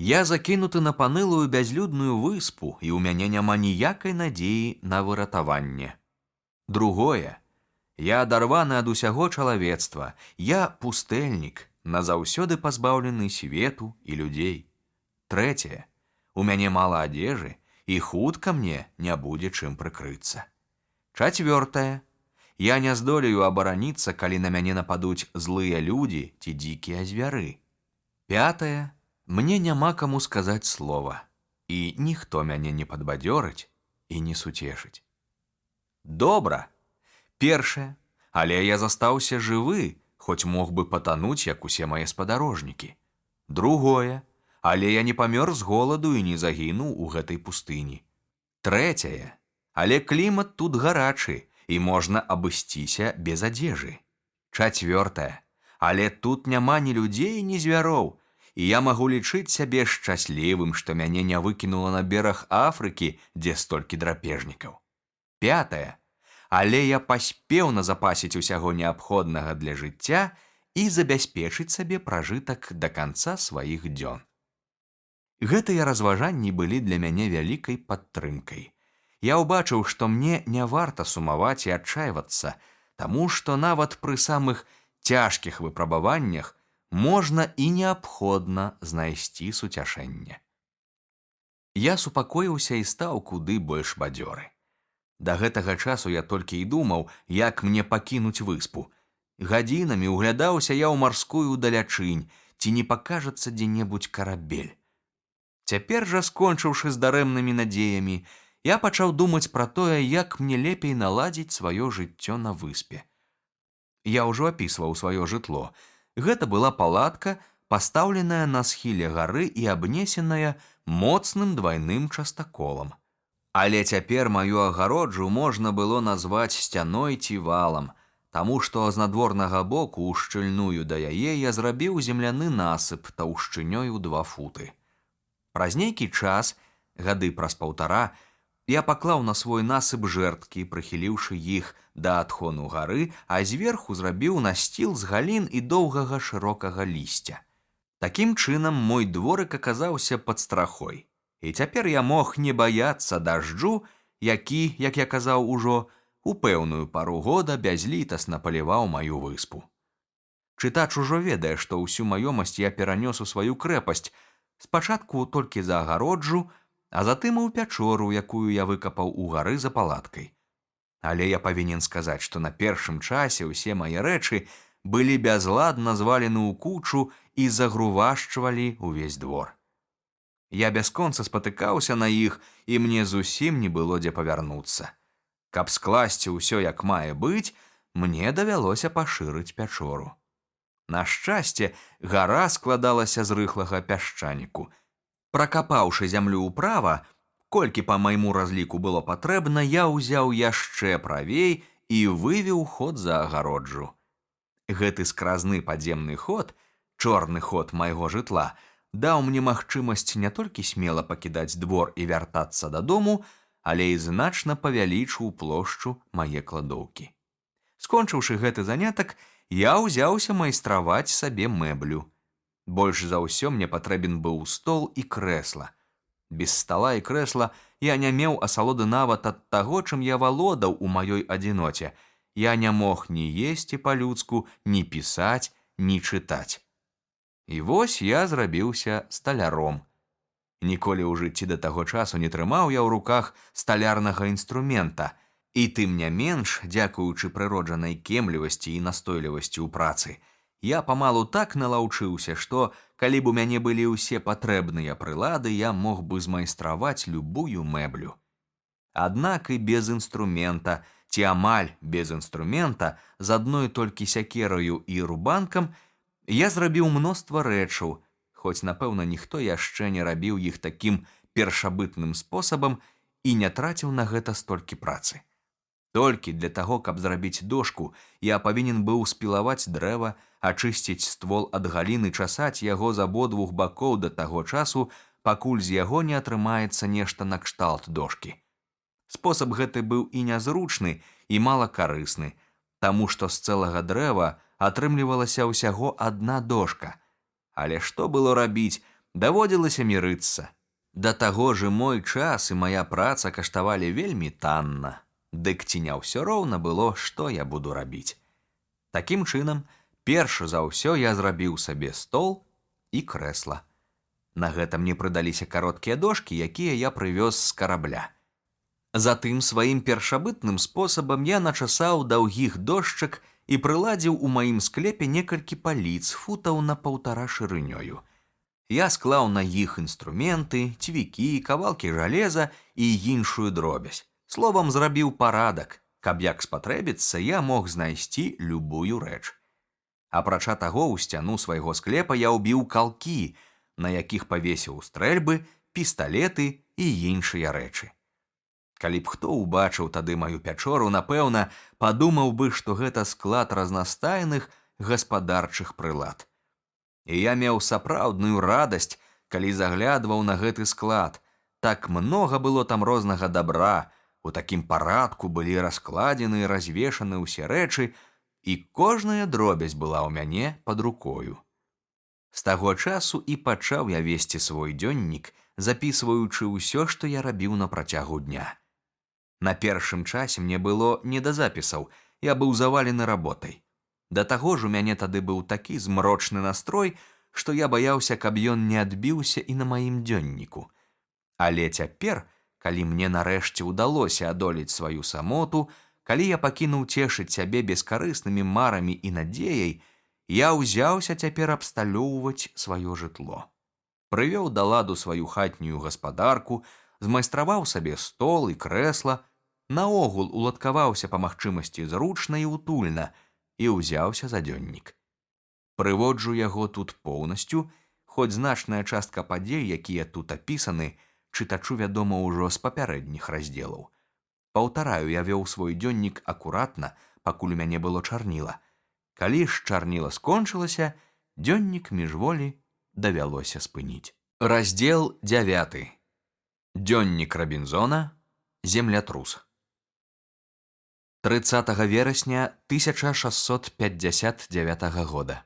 Я закінуты на панылую бязлюдную выспу, і ў мяне няма ніякай надзеі на выратаванне. Другое. Я адарваны ад усяго чалавецтва. Я пустэльнік, назаўсёды пазбаўлены свету і людзей. Трэцяе. У мяне мала адзежы, і хутка мне не будзе чым прыкрыцца. Чацвёртае. Я не здолею абараніцца, калі на мяне нападуць злыя людзі ці дзікія звяры. Пятае. Мне няма каму сказаць слова, і ніхто мяне не падбадзёрыць і не суцешыць. Добра. Першае. Але я застаўся жывы, хоць мог бы патануць, як усе мае спадарожнікі. Другое. Але я не памёр з голаду і не загінуў у гэтай пустыні. Трэцяе. Але клімат тут гарачы, і можна абысціся без адзежы. Чацвёртае. Але тут няма ні людзей, ні звяроў, і я магу лічыць сябе шчаслівым, што мяне не выкінула на бераг Афрыкі, дзе столькі драпежнікаў. Пятае. Але я паспеў назапасіць усяго неабходнага для жыцця і забяспечыць сабе пражытак да канца сваіх дзён. Гэтыя разважанні былі для мяне вялікай падтрымкай. Я ўбачыў, што мне не варта сумаваць і адчайвацца, таму што нават пры самых цяжкіх выпрабаваннях можна і неабходна знайсці суцяшэнне. Я супакоіўся і стаў куды больш бадзёры. Да гэтага часу я толькі і думаў, як мне пакінуць выспу. Гадзінамі ўглядаўся я ў марскую далячынь, ці не пакажацца дзе-небудзь карабель. Цяпер жа, скончыўшы з дарэмнымі надзеямі, я пачаў думаць пра тое, як мне лепей наладзіць сваё жыццё на выспе. Я ўжо апісваў сваё жытло. Гэта была палатка, пастаўленая на схіле гары і абнесеная моцным двайным частаколам. Але цяпер маю агароджу можна было назваць сцяной ці валам, таму што з надворнага боку ў шчыльную да яе я зрабіў земляны насып таўшчынёй у 2 футы. Праз нейкі час, гады праз 1,5, я паклаў на свой насып жэрдкі, прыхіліўшы іх да адхону гары, а зверху зрабіў насціл з галін і доўгага шырокага лісця. Такім чынам мой дворык аказаўся пад страхой. І цяпер я мог не баяцца дажджу, які, як я казаў ужо, у пэўную пару года бязлітасна паліваў маю выспу. Чытач ужо ведае, што ўсю маёмасць я перанёс у сваю крэпасць, спачатку толькі за агароджу, а затым і ў пячору, якую я выкапаў у гары за палаткай. Але я павінен сказаць, што на першым часе ўсе мае рэчы былі бязладна звалены ў кучу і загрувашчвалі ўвесь двор. Я бясконца спатыкаўся на іх, і мне зусім не было дзе павярнуцца. Каб скласці ўсё як мае быць, мне давялося пашырыць пячору. На шчасце, гара складалася з рыхлага пясчаніку. Пракапаўшы зямлю ўправа, колькі па майму разліку было патрэбна, я ўзяў яшчэ правей і вывеў ход за агароджу. Гэты скразны падземны ход, чорны ход майго жытла, даў мне магчымасць не толькі смела пакідаць двор і вяртацца дадому, але і значна павялічыў плошчу мае кладоўкі. Скончыўшы гэты занятак, я ўзяўся майстраваць сабе мэблю. Больш за ўсё мне патрэбен быў стол і крэсла. Без стала і крэсла я не меў асалоды нават ад таго, чым я валодаў у маёй адзіноце. Я не мог ні есці па-людску, ні пісаць, ні чытаць. І вось я зрабіўся сталяром. Ніколі ў жыцці да таго часу не трымаў я ў руках сталярнага інструмента, і тым не менш, дзякуючы прыроджанай кемлівасці і настойлівасці ў працы, я памалу так налаўчыўся, што, калі б у мяне былі ўсе патрэбныя прылады, я мог бы змайстраваць любую мэблю. Аднак і без інструмента, ці амаль без інструмента, з адной толькі сякераю і рубанкам, я зрабіў мноства рэчаў, хоць, напэўна, ніхто яшчэ не рабіў іх такім першабытным спосабам і не траціў на гэта столькі працы. Толькі для таго, каб зрабіць дошку, я павінен быў спілаваць дрэва, ачысціць ствол ад галіны, часаць яго з абодвух бакоў да таго часу, пакуль з яго не атрымаецца нешта накшталт дошкі. Спосаб гэты быў і нязручны, і малакарысны, таму што з цэлага дрэва атрымлівалася ўсяго адна дошка. Але што было рабіць, даводзілася мірыцца. Да таго ж і мой час і мая праца каштавалі вельмі танна. Дык ці не ўсё роўна было, што я буду рабіць. Такім чынам, перш за ўсё я зрабіў сабе стол і крэсла. На гэта мне прыдаліся кароткія дошкі, якія я прывёз з карабля. Затым сваім першабытным спосабам я начасаў даўгіх дошчак і прыладзіў у маім склепе некалькі паліц футаў на паўтара шырынёю. Я склаў на іх інструменты, цвікі, кавалкі жалеза і іншую дробязь. Словам, зрабіў парадак, каб як спатрэбіцца, я мог знайсці любую рэч. Апрача таго, ў сцяну свайго склепа я ўбіў калкі, на якіх павесіў стрэльбы, пісталеты і іншыя рэчы. Калі б хто ўбачыў тады маю пячору, напэўна, падумаў бы, што гэта склад разнастайных гаспадарчых прылад. І я меў сапраўдную радасць, калі заглядваў на гэты склад. Так многа было там рознага дабра, у такім парадку былі раскладзены і развешаны ўсе рэчы, і кожная дробязь была ў мяне пад рукою. З таго часу і пачаў я весці свой дзённік, запісваючы ўсё, што я рабіў на працягу дня. На першым часе мне было не да запісаў, я быў завалены работай. Да таго ж у мяне тады быў такі змрочны настрой, што я баяўся, каб ён не адбіўся і на маім дзённіку. Але цяпер, калі мне нарэшце ўдалося адолець сваю самоту, калі я пакінуў цешыць сябе бескарыснымі марамі і надзеяй, я ўзяўся цяпер абсталёўваць сваё жытло. Прывёў да ладу сваю хатнюю гаспадарку, змайстраваў сабе стол і крэсла, наогул уладкаваўся па магчымасці зручна і утульна і ўзяўся за дзённік. Прыводжу яго тут поўнасцю, хоць значная частка падзей, якія тут апісаны, чытачу вядома ўжо з папярэдніх раздзелаў. Паўтараю, я вёў свой дзённік акуратна, пакуль у мяне было чарніла. Калі ж чарніла скончылася, дзённік міжволі давялося спыніць. Раздзел 9. Дзённік Рабінзона, землятрус. 30 верасня 1659 года.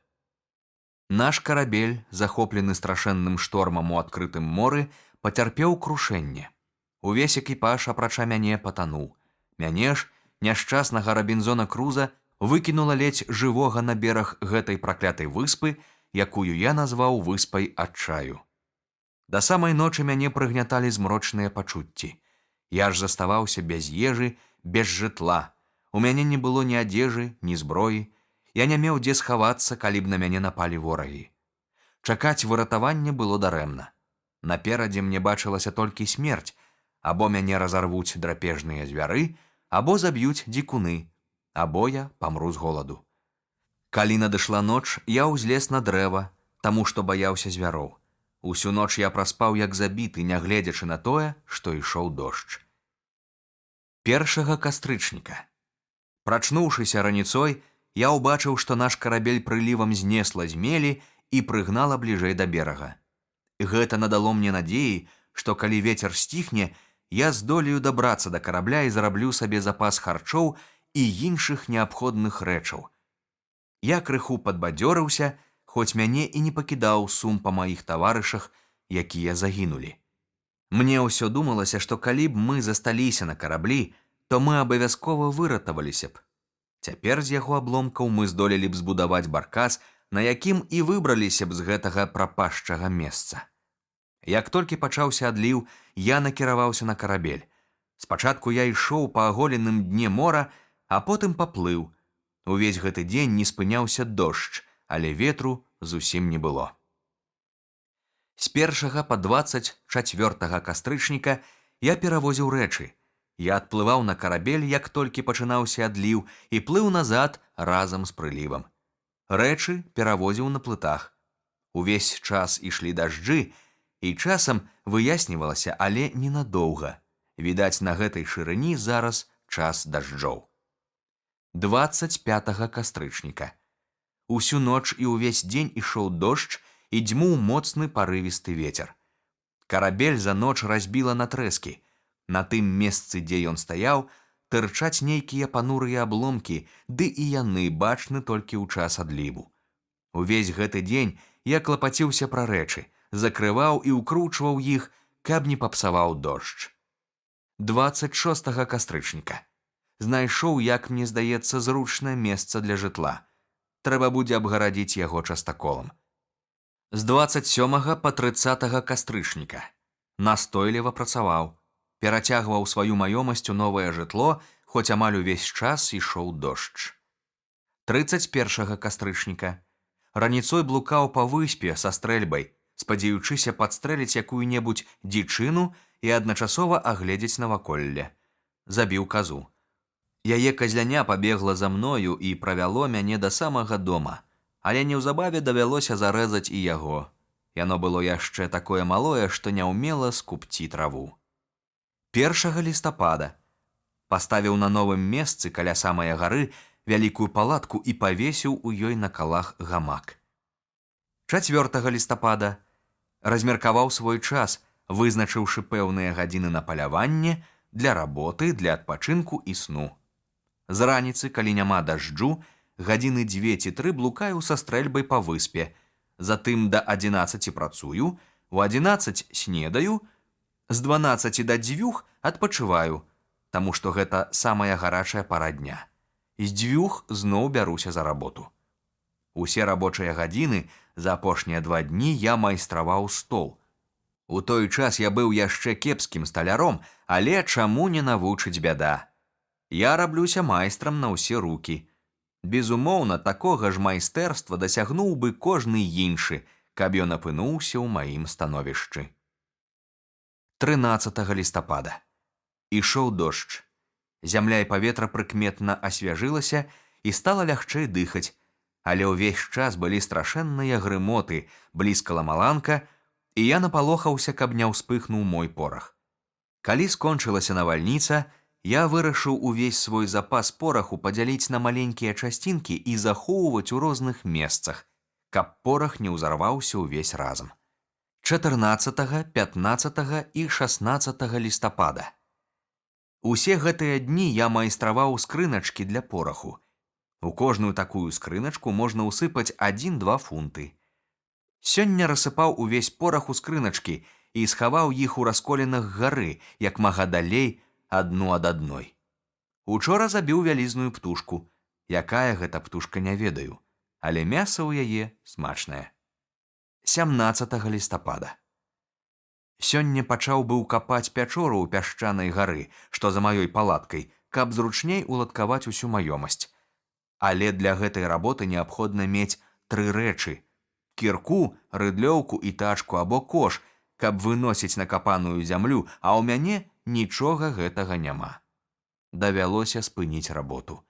Наш карабель, захоплены страшэнным штормам у адкрытым моры, пацярпеў крушэнне. Увесь экіпаж, апрача мяне, патануў. Мяне ж, няшчаснага Рабінзона Круза, выкінула ледзь жывога на бераг гэтай праклятай выспы, якую я назваў выспай адчаю. Да самай ночы мяне прыгняталі змрочныя пачуцці. Я ж заставаўся без ежы, без жытла. У мяне не было ні адзежы, ні зброі. Я не меў дзе схавацца, калі б на мяне напалі ворагі. Чакаць выратавання было дарэмна. Наперадзе мне бачылася толькі смерць, або мяне разарвуць драпежныя звяры, або заб'юць дзікуны, або я памру з голаду. Калі надышла ноч, я ўзлез на дрэва, таму што баяўся звяроў. Усю ноч я праспаў як забіты, нягледзячы на тое, што ішоў дождж. 1 кастрычніка. Прачнуўшыся раніцой, я ўбачыў, што наш карабель прылівам знесла з мелі і прыгнала бліжэй да берага. Гэта надало мне надзеі, што калі вецер сціхне, я здолею дабрацца да карабля і зараблю сабе запас харчоў і іншых неабходных рэчаў. Я крыху падбадзёрыўся, хоць мяне і не пакідаў сум па маіх таварышах, якія загінулі. Мне ўсё думалася, што калі б мы засталіся на караблі, то мы абавязкова выратаваліся б. Цяпер з яго абломкаў мы здолелі б збудаваць баркас, на якім і выбраліся б з гэтага прапашчага месца. Як толькі пачаўся адліў, я накіраваўся на карабель. Спачатку я ішоў па аголеным дне мора, а потым паплыў. Увесь гэты дзень не спыняўся дождж, але ветру зусім не было. З 1 па 24 кастрычніка я перавозіў рэчы. Я адплываў на карабель, як толькі пачынаўся адліў, і плыў назад разам з прылівам. Рэчы перавозіў на плытах. Увесь час ішлі дажджы, і часам выяснівалася, але ненадоўга. Відаць, на гэтай шырыні зараз час дажджоў. 25 кастрычніка. Усю ноч і ўвесь дзень ішоў дождж і дзьмуў моцны парывісты ветер. Карабель за ноч разбіла на трэскі. На тым месцы, дзе ён стаяў, тырчаць нейкія панурыя абломкі, ды і яны бачны толькі ў час адліву. Увесь гэты дзень я клапаціўся пра рэчы, закрываў і ўкручваў іх, каб не папсаваў дождж. 26 кастрычніка. Знайшоў, як мне здаецца, зручнае месца для жытла. Трэба будзе абгарадзіць яго частаколам. З 27 па 30 кастрычніка. Настойліва працаваў, перацягваў сваю маёмасць у новае жытло, хоць амаль увесь час ішоў дождж. 31 кастрычніка. Раніцой блукаў па выспе са стрэльбай, спадзеючыся падстрэліць якую-небудзь дзічыну і адначасова агледзець наваколле. Забіў казу. Яе казляня пабегла за мною і правяло мяне да самага дома, але неўзабаве давялося зарэзаць і яго. Яно было яшчэ такое малое, што не ўмела скупці траву. 1 лістапада паставіў на новым месцы каля самае гары вялікую палатку і павесіў у ёй на калах гамак. 4 лістапада размеркаваў свой час, вызначыўшы пэўныя гадзіны на паляванне, для работы, для адпачынку і сну. З раніцы, калі няма дажджу, гадзіны 2 ці 3 блукаю са стрэльбай па выспе, затым да 11 працую, у 11 снедаю, з 12 да 2 адпачываю, таму што гэта самая гарачая пара дня. З 2 зноў бяруся за работу. Усе рабочыя гадзіны за апошнія 2 дні я майстраваў стол. У той час я быў яшчэ кепскім сталяром, але чаму не навучыць бяда? Я раблюся майстрам на ўсе рукі. Безумоўна, такога ж майстэрства дасягнуў бы кожны іншы, каб ён апынуўся ў маім становішчы. 13 лістапада. Ішоў дождж. Зямля і паветра прыкметна асвяжылася і стала лягчэй дыхаць, але ўвесь час былі страшэнныя грымоты, блізкала маланка, і я напалохаўся, каб не ўспыхнуў мой порах. Калі скончылася навальніца, я вырашыў увесь свой запас пораху падзяліць на маленькія часцінкі і захоўваць у розных месцах, каб порах не ўзарваўся ўвесь разам. 14, 15 і 16 лістапада. Усе гэтыя дні я майстраваў скрыначкі для пораху. У кожную такую скрыначку можна ўсыпаць 1-2 фунты. Сёння рассыпаў увесь порах у скрыначкі і схаваў іх у расколінах гары, як мага далей адну ад адной. Учора забіў вялізную птушку. Якая гэта птушка, не ведаю, але мяса ў яе смачнае. 17 лістапада. Сёння пачаў быў капаць пячору ў пясчанай гары, што за маёй палаткай, каб зручней уладкаваць усю маёмасць. Але для гэтай работы неабходна мець тры рэчы: кірку, рыдлёўку і тачку або кош, каб выносіць накапаную зямлю, а ў мяне нічога гэтага няма. Давялося спыніць работу.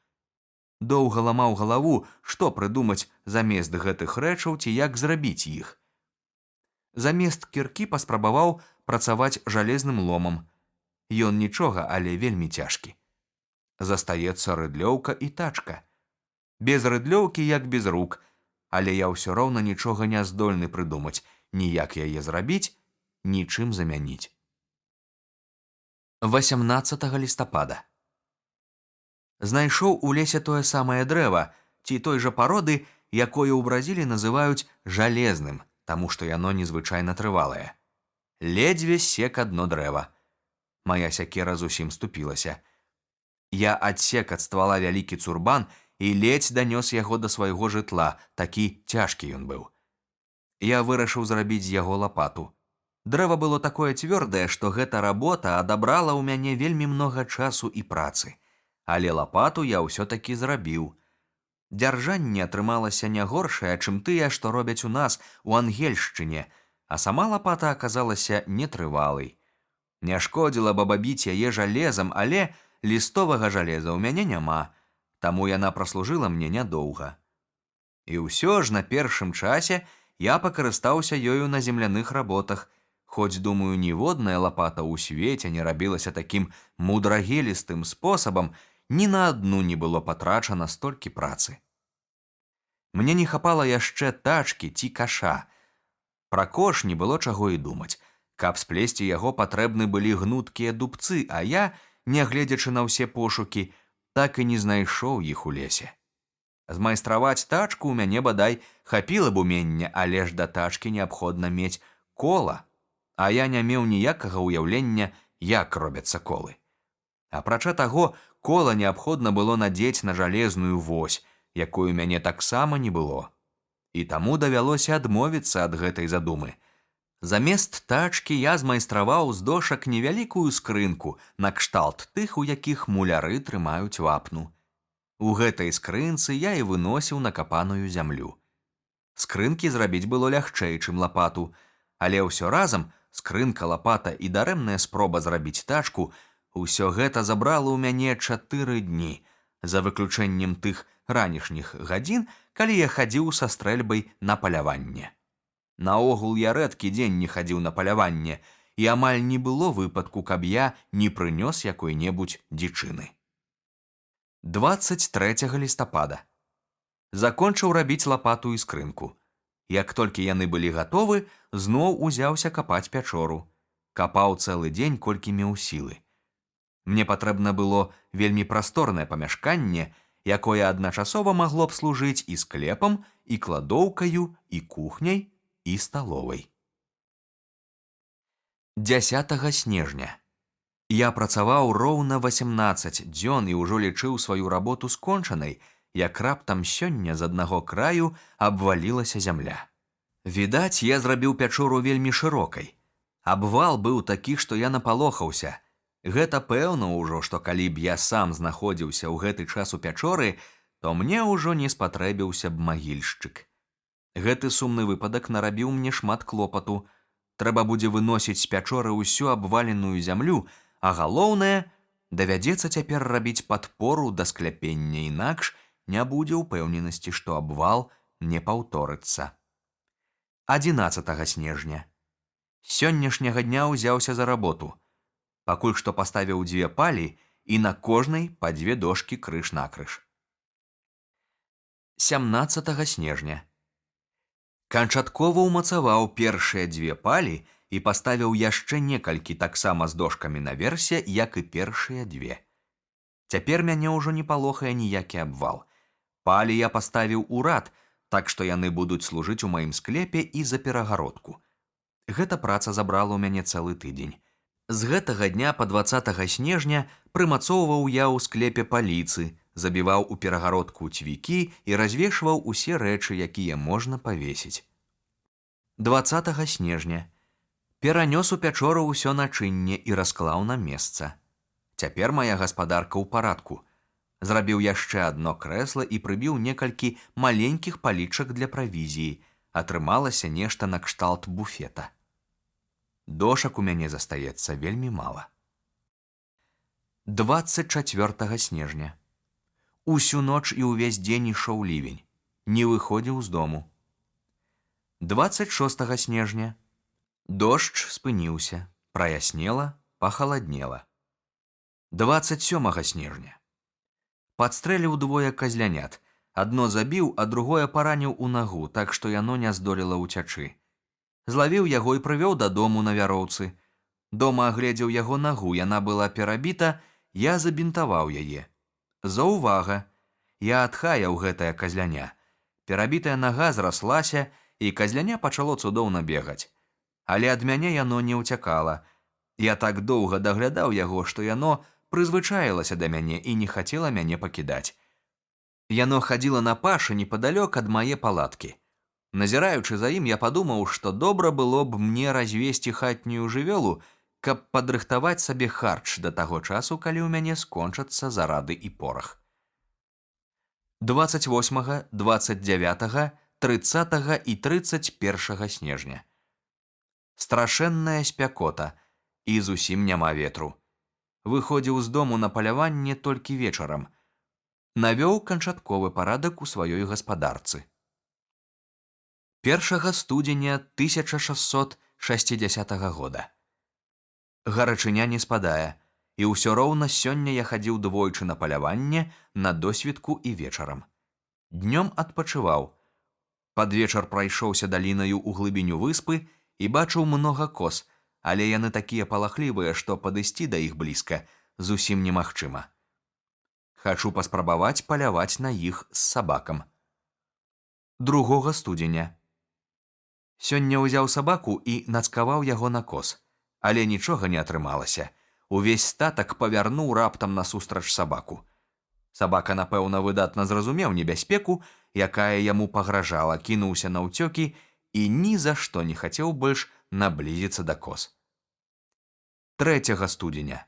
Доўга ламаў галаву, што прыдумаць замест гэтых рэчаў ці як зрабіць іх. Замест кіркі паспрабаваў працаваць жалезным ломам. Ён нічога, але вельмі цяжкі. Застаецца рыдлёўка і тачка. Без рыдлёўкі як без рук, але я ўсё роўна нічога не здольны прыдумаць, ні як яе зрабіць, нічым замяніць. 18 лістапада. Знайшоў у лесе тое самае дрэва, ці той жа пароды, якое ў Бразіліі называюць жалезным, таму што яно незвычайна трывалае. Ледзьве сек адно дрэва. Мая сякера зусім ступілася. Я адсек ад ствала вялікі цурбан і ледзь данёс яго да свайго жытла, такі цяжкі ён быў. Я вырашыў зрабіць з яго лапату. Дрэва было такое цвёрдае, што гэта работа адабрала ў мяне вельмі многа часу і працы. Але лапату я ўсё-такі зрабіў. Дзяржанне атрымалася не горшае, чым тыя, што робяць у нас у Ангельшчыне, а сама лапата аказалася нетрывалай. Не шкодзіла б абабіць яе жалезам, але лістовага жалеза ў мяне няма, таму яна праслужыла мне нядоўга. І ўсё ж на першым часе я пакарыстаўся ёю на земляных работах, хоць, думаю, ніводная лапата ў свеце не рабілася такім мудрагелістым спосабам, ні на адну не было патрачана столькі працы. Мне не хапала яшчэ тачкі ці каша. Пра кош не было чаго і думаць. Каб сплесці яго, патрэбны былі гнуткія дубцы, а я, нягледзячы на ўсе пошукі, так і не знайшоў іх у лесе. Змайстраваць тачку ў мяне, бадай, хапіла б умення, але ж да тачкі неабходна мець кола, а я не меў ніякага ўяўлення, як робяцца колы. Апрача таго, кола неабходна было надзець на жалезную вось, якой у мяне таксама не было. І таму давялося адмовіцца ад гэтай задумы. Замест тачкі я змайстраваў з дошак невялікую скрынку накшталт тых, у якіх муляры трымаюць вапну. У гэтай скрынцы я і выносіў накапаную зямлю. Скрынкі зрабіць было лягчэй, чым лапату, але ўсё разам скрынка, лапата і дарэмная спроба зрабіць тачку, усё гэта забрала ў мяне 4 дні, за выключэннем тых ранішніх гадзін, калі я хадзіў са стрэльбай на паляванне. Наогул я рэдкі дзень не хадзіў на паляванне, і амаль не было выпадку, каб я не прынёс якой-небудзь дзічыны. 23 лістапада. Закончыў рабіць лапату і скрынку. Як толькі яны былі гатовы, зноў узяўся капаць пячору. Капаў цэлы дзень, колькі меў сілы. Мне патрэбна было вельмі прасторнае памяшканне, якое адначасова магло б служыць і склепам, і кладоўкаю, і кухняй, і сталовай. 10 снежня. Я працаваў роўна 18 дзён і ўжо лічыў сваю работу скончанай, як раптам сёння з аднаго краю абвалілася зямля. Відаць, я зрабіў пячору вельмі шырокай. Абвал быў такі, што я напалохаўся. Гэта пэўна ўжо, што калі б я сам знаходзіўся ў гэты час у пячоры, то мне ўжо не спатрэбіўся б магільшчык. Гэты сумны выпадак нарабіў мне шмат клопату. Трэба будзе выносіць з пячоры ўсю абваленую зямлю, а галоўнае, давядзецца цяпер рабіць падпору да скляпення, інакш не будзе ўпэўненасці, што абвал не паўторыцца. 11 снежня. З сённяшняга дня ўзяўся за работу. Пакуль што паставіў дзве палі і на кожнай па дзве дошкі крыж-накрыж. 17 снежня. Канчаткова ўмацаваў першыя дзве палі і паставіў яшчэ некалькі таксама з дошкамі наверсе, як і першыя дзве. Цяпер мяне ўжо не палохае ніякі абвал. Палі я паставіў у рад, так што яны будуць служыць у маім склепе і за перагародку. Гэта праца забрала ў мяне цэлы тыдзень. З гэтага дня па 20 снежня прымацоўваў я ў склепе паліцы, забіваў у перагародку цвікі і развешваў усе рэчы, якія можна павесіць. 20 снежня. Перанёс у пячору ўсё начынне і расклаў на месца. Цяпер мая гаспадарка ў парадку. Зрабіў яшчэ адно крэсла і прыбіў некалькі маленькіх палічак для правізіі. Атрымалася нешта накшталт буфета. Дошак у мяне застаецца вельмі мала. 24 снежня. Усю ноч і ўвесь дзень ішоў лівень. Не выходзіў з дому. 26 снежня. Дождж спыніўся, праяснела, пахаладнела. 27 снежня. Падстрэліў двое казлянят. Адно забіў, а другое параніў у нагу, так што яно не здолела ўцячы. Злавіў яго і прывёў дадому на вяроўцы. Дома агледзеў яго нагу, яна была перабіта, я забінтаваў яе. Заўвага! Я адхаяў гэтае казляня. Перабітая нага зраслася, і казляня пачало цудоўна бегаць. Але ад мяне яно не ўцякала. Я так доўга даглядаў яго, што яно прызвычаілася да мяне і не хацела мяне пакідаць. Яно хадзіла на пашы непадалёк ад мае палаткі. Назіраючы за ім, я падумаў, што добра было б мне развесці хатнюю жывёлу, каб падрыхтаваць сабе харч да таго часу, калі ў мяне скончацца зарады і порах. 28, 29, 30 і 31 снежня. Страшэнная спякота, і зусім няма ветру. Выходзіў з дому на паляванне толькі вечарам. Навёў канчатковы парадак у сваёй гаспадарцы. 1 студзеня 1660 года. Гарачыня не спадае, і ўсё роўна сёння я хадзіў двойчы на паляванне, на досвітку і вечарам. Днём адпачываў. Пад вечар прайшоўся далінаю ў глыбіню выспы і бачыў многа коз, але яны такія палахлівыя, што падысці да іх блізка зусім немагчыма. Хачу паспрабаваць паляваць на іх з сабакам. 2 студзеня. Сёння ўзяў сабаку і нацкаваў яго на коз, але нічога не атрымалася. Увесь статак павярнуў раптам насустрач сабаку. Сабака, напэўна, выдатна зразумеў небяспеку, якая яму пагражала, кінуўся наўцёкі і ні за што не хацеў больш наблізіцца да коз. 3 студзеня.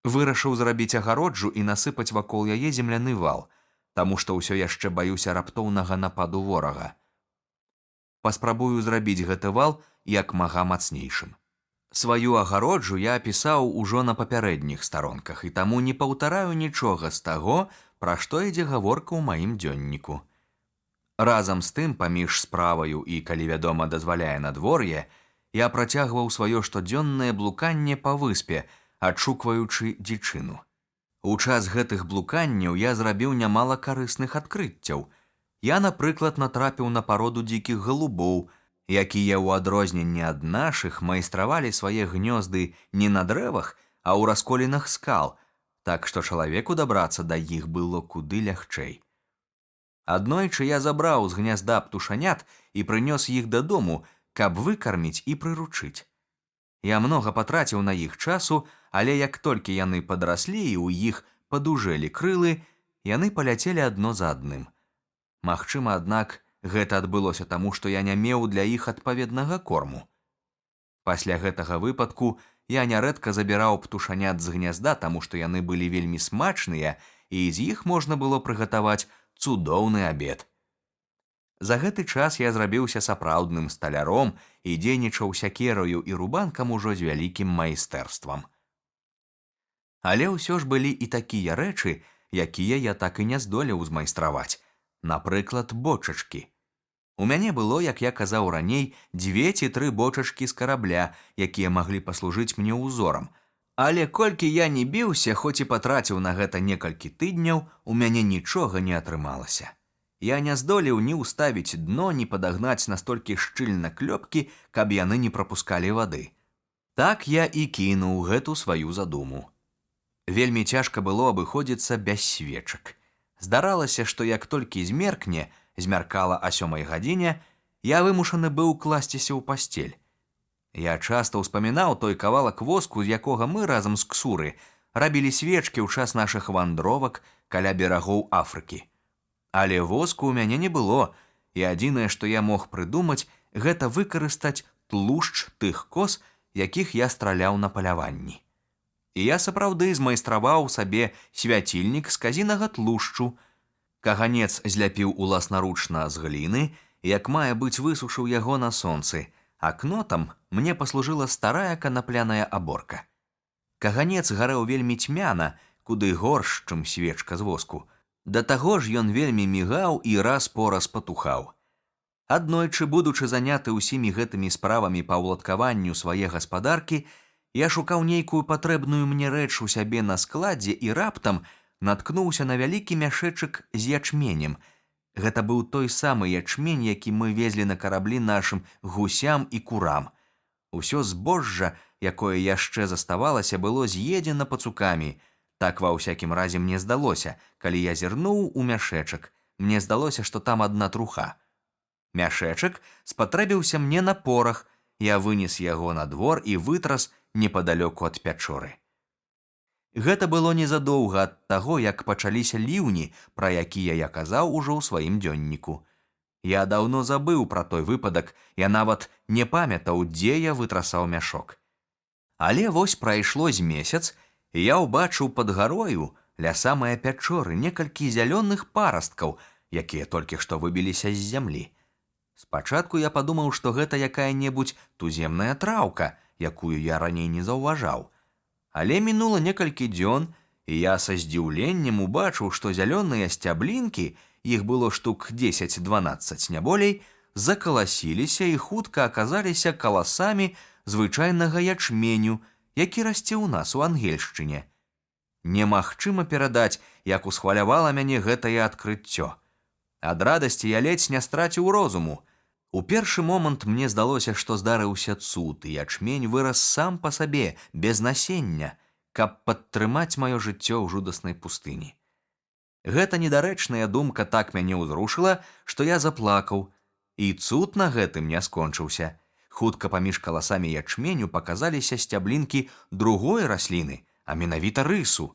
Вырашыў зрабіць агароджу і насыпаць вакол яе земляны вал, таму што ўсё яшчэ баюся раптоўнага нападу ворага. Паспрабую зрабіць гэты вал як мага мацнейшым. Сваю агароджу я апісаў ужо на папярэдніх старонках і таму не паўтараю нічога з таго, пра што ідзе гаворка ў маім дзённіку. Разам з тым, паміж справаю і, калі вядома, дазваляе надвор'е, я працягваў сваё штодзённае блуканне па выспе, адшукваючы дзічыну. У час гэтых блуканняў я зрабіў нямала карысных адкрыццяў. Я, напрыклад, натрапіў на пароду дзікіх галубоў, якія ў адрозненне ад нашых майстравалі свае гнёзды не на дрэвах, а ў расколінах скал, так што чалавеку дабрацца да іх было куды лягчэй. Аднойчы я забраў з гнязда птушанят і прынёс іх дадому, каб выкарміць і прыручыць. Я многа патраціў на іх часу, але як толькі яны падраслі і ў іх падужэлі крылы, яны паляцелі адно за адным. Магчыма, аднак, гэта адбылося таму, што я не меў для іх адпаведнага корму. Пасля гэтага выпадку я нярэдка забіраў птушанят з гнязда, таму што яны былі вельмі смачныя і з іх можна было прыгатаваць цудоўны абед. За гэты час я зрабіўся сапраўдным сталяром і дзейнічаў сякераю і рубанкам ужо з вялікім майстэрствам. Але ўсё ж былі і такія рэчы, якія я так і не здолеў змайстраваць. Напрыклад, бочачкі. У мяне было, як я казаў раней, 2 ці 3 бочачкі з карабля, якія маглі паслужыць мне ўзорам. Але колькі я не біўся, хоць і патраціў на гэта некалькі тыдняў, у мяне нічога не атрымалася. Я не здолеў ні ўставіць дно, ні падагнаць настолькі шчыльна клёпкі, каб яны не прапускалі вады. Так я і кінуў гэту сваю задуму. Вельмі цяжка было абыходзіцца без свечак. Здаралася, што як толькі змеркне, змяркала а 7 гадзіне, я вымушаны быў класціся ў пасцель. Я часта ўспамінаў той кавалак воску, з якога мы разам з Ксуры рабілі свечкі ў час нашых вандровак каля берагоў Афрыкі. Але воску ў мяне не было, і адзінае, што я мог прыдумаць, гэта выкарыстаць тлушч тых коз, якіх я страляў на паляванні. І я сапраўды змайстраваў сабе свяцільнік з казінага тлушчу. Каганец зляпіў уласнаручна з гліны, як мае быць, высушыў яго на сонцы, а кнотам мне паслужыла старая канапляная аборка. Каганец гарэў вельмі цьмяна, куды горш, чым свечка з воску. Да таго ж ён вельмі мігаў і раз-пораз патухаў. Аднойчы, будучы заняты ўсімі гэтымі справамі па ўладкаванню свае гаспадаркі, я шукаў нейкую патрэбную мне рэч у сябе на складзе і раптам наткнуўся на вялікі мяшэчак з ячменем. Гэта быў той самы ячмень, які мы везлі на караблі нашым гусям і курам. Усё збожжа, якое яшчэ заставалася, было з'едзена пацукамі. Так ва ўсякім разе мне здалося, калі я зірнуў у мяшэчак. Мне здалося, што там адна труха. Мяшэчак спатрэбіўся мне на порах. Я вынес яго на двор і вытрас непадалёку ад пячоры. Гэта было незадоўга ад таго, як пачаліся ліўні, пра якія я казаў ужо ў сваім дзённіку. Я даўно забыў пра той выпадак, я нават не памятаў, дзе я вытрасаў мяшок. Але вось прайшло з месяц, і я ўбачыў пад гарою ля самае пячоры некалькі зялёных парасткаў, якія толькі што выбіліся з зямлі. Спачатку я падумаў, што гэта якая-небудзь туземная траўка, якую я раней не заўважаў. Але мінула некалькі дзён, і я са здзіўленнем убачыў, што зялёныя сцяблінкі, іх было штук 10-12, не болей, закаласіліся і хутка аказаліся каласамі звычайнага ячменю, які расце ў нас у Ангельшчыне. Немагчыма перадаць, як усхвалявала мяне гэтае адкрыццё. Ад радасці я ледзь не страціў розуму. У першы момант мне здалося, што здарыўся цуд, і ячмень вырас сам па сабе, без насення, каб падтрымаць маё жыццё ў жудаснай пустыні. Гэта недарэчная думка так мяне ўзрушыла, што я заплакаў, і цуд на гэтым не скончыўся. Хутка паміж каласамі ячменю паказаліся сцяблінкі другой расліны, а менавіта рысу.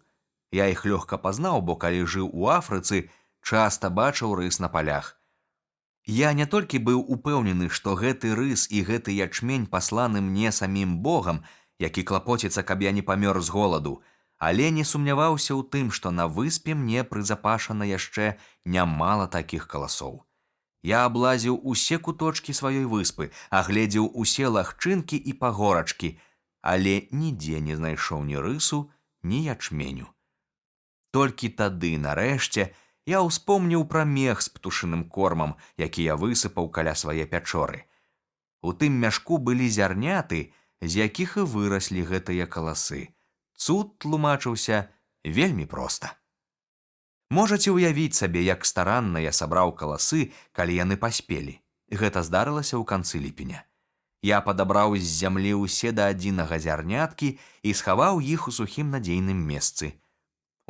Я іх лёгка пазнаў, бо калі жыў у Афрыцы, часта бачыў рыс на палях. Я не толькі быў упэўнены, што гэты рыс і гэты ячмень пасланы мне самім Богам, які клапоціцца, каб я не памёр з голаду, але не сумняваўся ў тым, што на выспе мне прызапашана яшчэ нямала такіх каласоў. Я аблазіў усе куточкі сваёй выспы, агледзеў усе лагчынкі і пагорачкі, але нідзе не знайшоў ні рысу, ні ячменю. Толькі тады, нарэшце, я ўспомніў пра мех з птушыным кормам, які я высыпаў каля свае пячоры. У тым мяшку былі зярняты, з якіх і выраслі гэтыя каласы. Цуд тлумачыўся вельмі проста. Можаце ўявіць сабе, як старанна я сабраў каласы, калі яны паспелі. Гэта здарылася ў канцы ліпеня. Я падабраў з зямлі ўсе да адзінага зярняткі і схаваў іх у сухім надзейным месцы.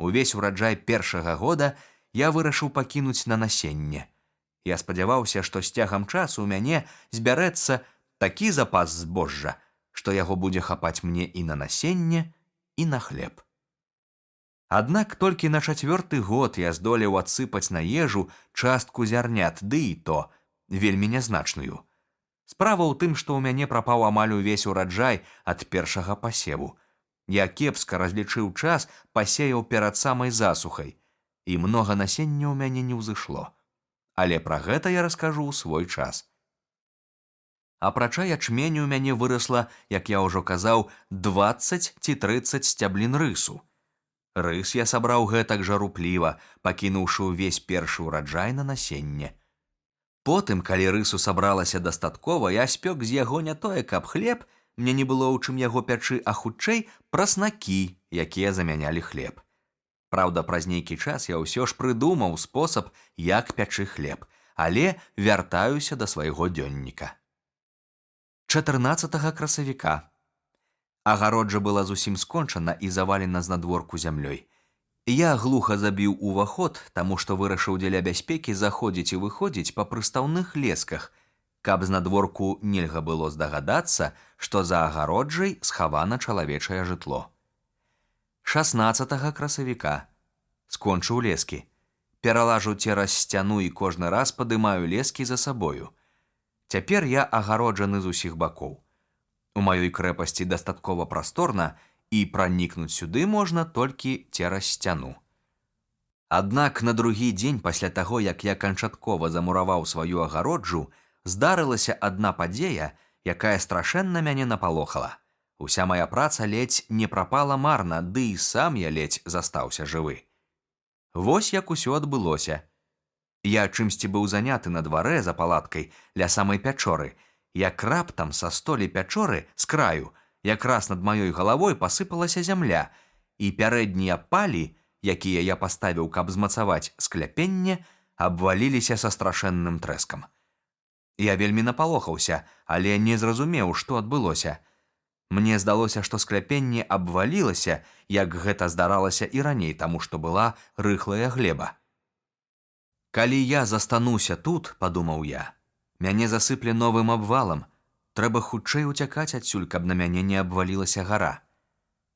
Увесь ураджай першага года я вырашыў пакінуць на насенне. Я спадзяваўся, што з цягам часу ў мяне збярэцца такі запас збожжа, што яго будзе хапаць мне і на насенне, і на хлеб. Аднак толькі на чацвёрты год я здолеў адсыпаць на ежу частку зярнят, ды і то вельмі нязначную. Справа ў тым, што ў мяне прапаў амаль увесь ураджай ад першага пасеву. Я кепска разлічыў час, пасеяў перад самай засухай, і многа насення ў мяне не ўзышло. Але пра гэта я раскажу ў свой час. Апрача ячменю ў мяне вырасла, як я ўжо казаў, 20 ці 30 сцяблін рысу. Рыс я сабраў гэтак жа рупліва, пакінуўшы ўвесь першы ўраджай на насенне. Потым, калі рысу сабралася дастаткова, я спёк з яго не тое, каб хлеб, мне не было ў чым яго пячы, а хутчэй праснакі, якія замянялі хлеб. Праўда, праз нейкі час я ўсё ж прыдумаў спосаб, як пячы хлеб, але вяртаюся да свайго дзённіка. 14 красавіка. Агароджа была зусім скончана і завалена знадворку зямлёй. Я глуха забіў уваход, таму што вырашыў дзеля бяспекі заходзіць і выходзіць па прыстаўных лесках, каб знадворку нельга было здагадацца, што за агароджай схавана чалавечае жытло. 16 красавіка. Скончыў лескі. Пералажу цераз сцяну і кожны раз падымаю лескі за сабою. Цяпер я агароджаны з усіх бакоў. У маёй крэпасці дастаткова прасторна, І пранікнуць сюды можна толькі цераз сцяну. Аднак на другі дзень пасля таго, як я канчаткова замураваў сваю агароджу, здарылася адна падзея, якая страшэнна мяне напалохала. Уся мая праца ледзь не прапала марна, ды і сам я ледзь застаўся жывы. Вось як усё адбылося. Я чымсьці быў заняты на дварэ за палаткай ля самай пячоры, як раптам са столі пячоры з краю, якраз над маёй галавой пасыпалася зямля, і пярэднія палі, якія я паставіў, каб змацаваць скляпенне, абваліліся са страшэнным трэскам. Я вельмі напалохаўся, але не зразумеў, што адбылося. Мне здалося, што скляпенне абвалілася, як гэта здаралася і раней, таму што была рыхлая глеба. Калі я застануся тут, падумаў я, мяне засыпле новым абвалам, трэба хутчэй уцякаць адсюль, каб на мяне не абвалілася гара.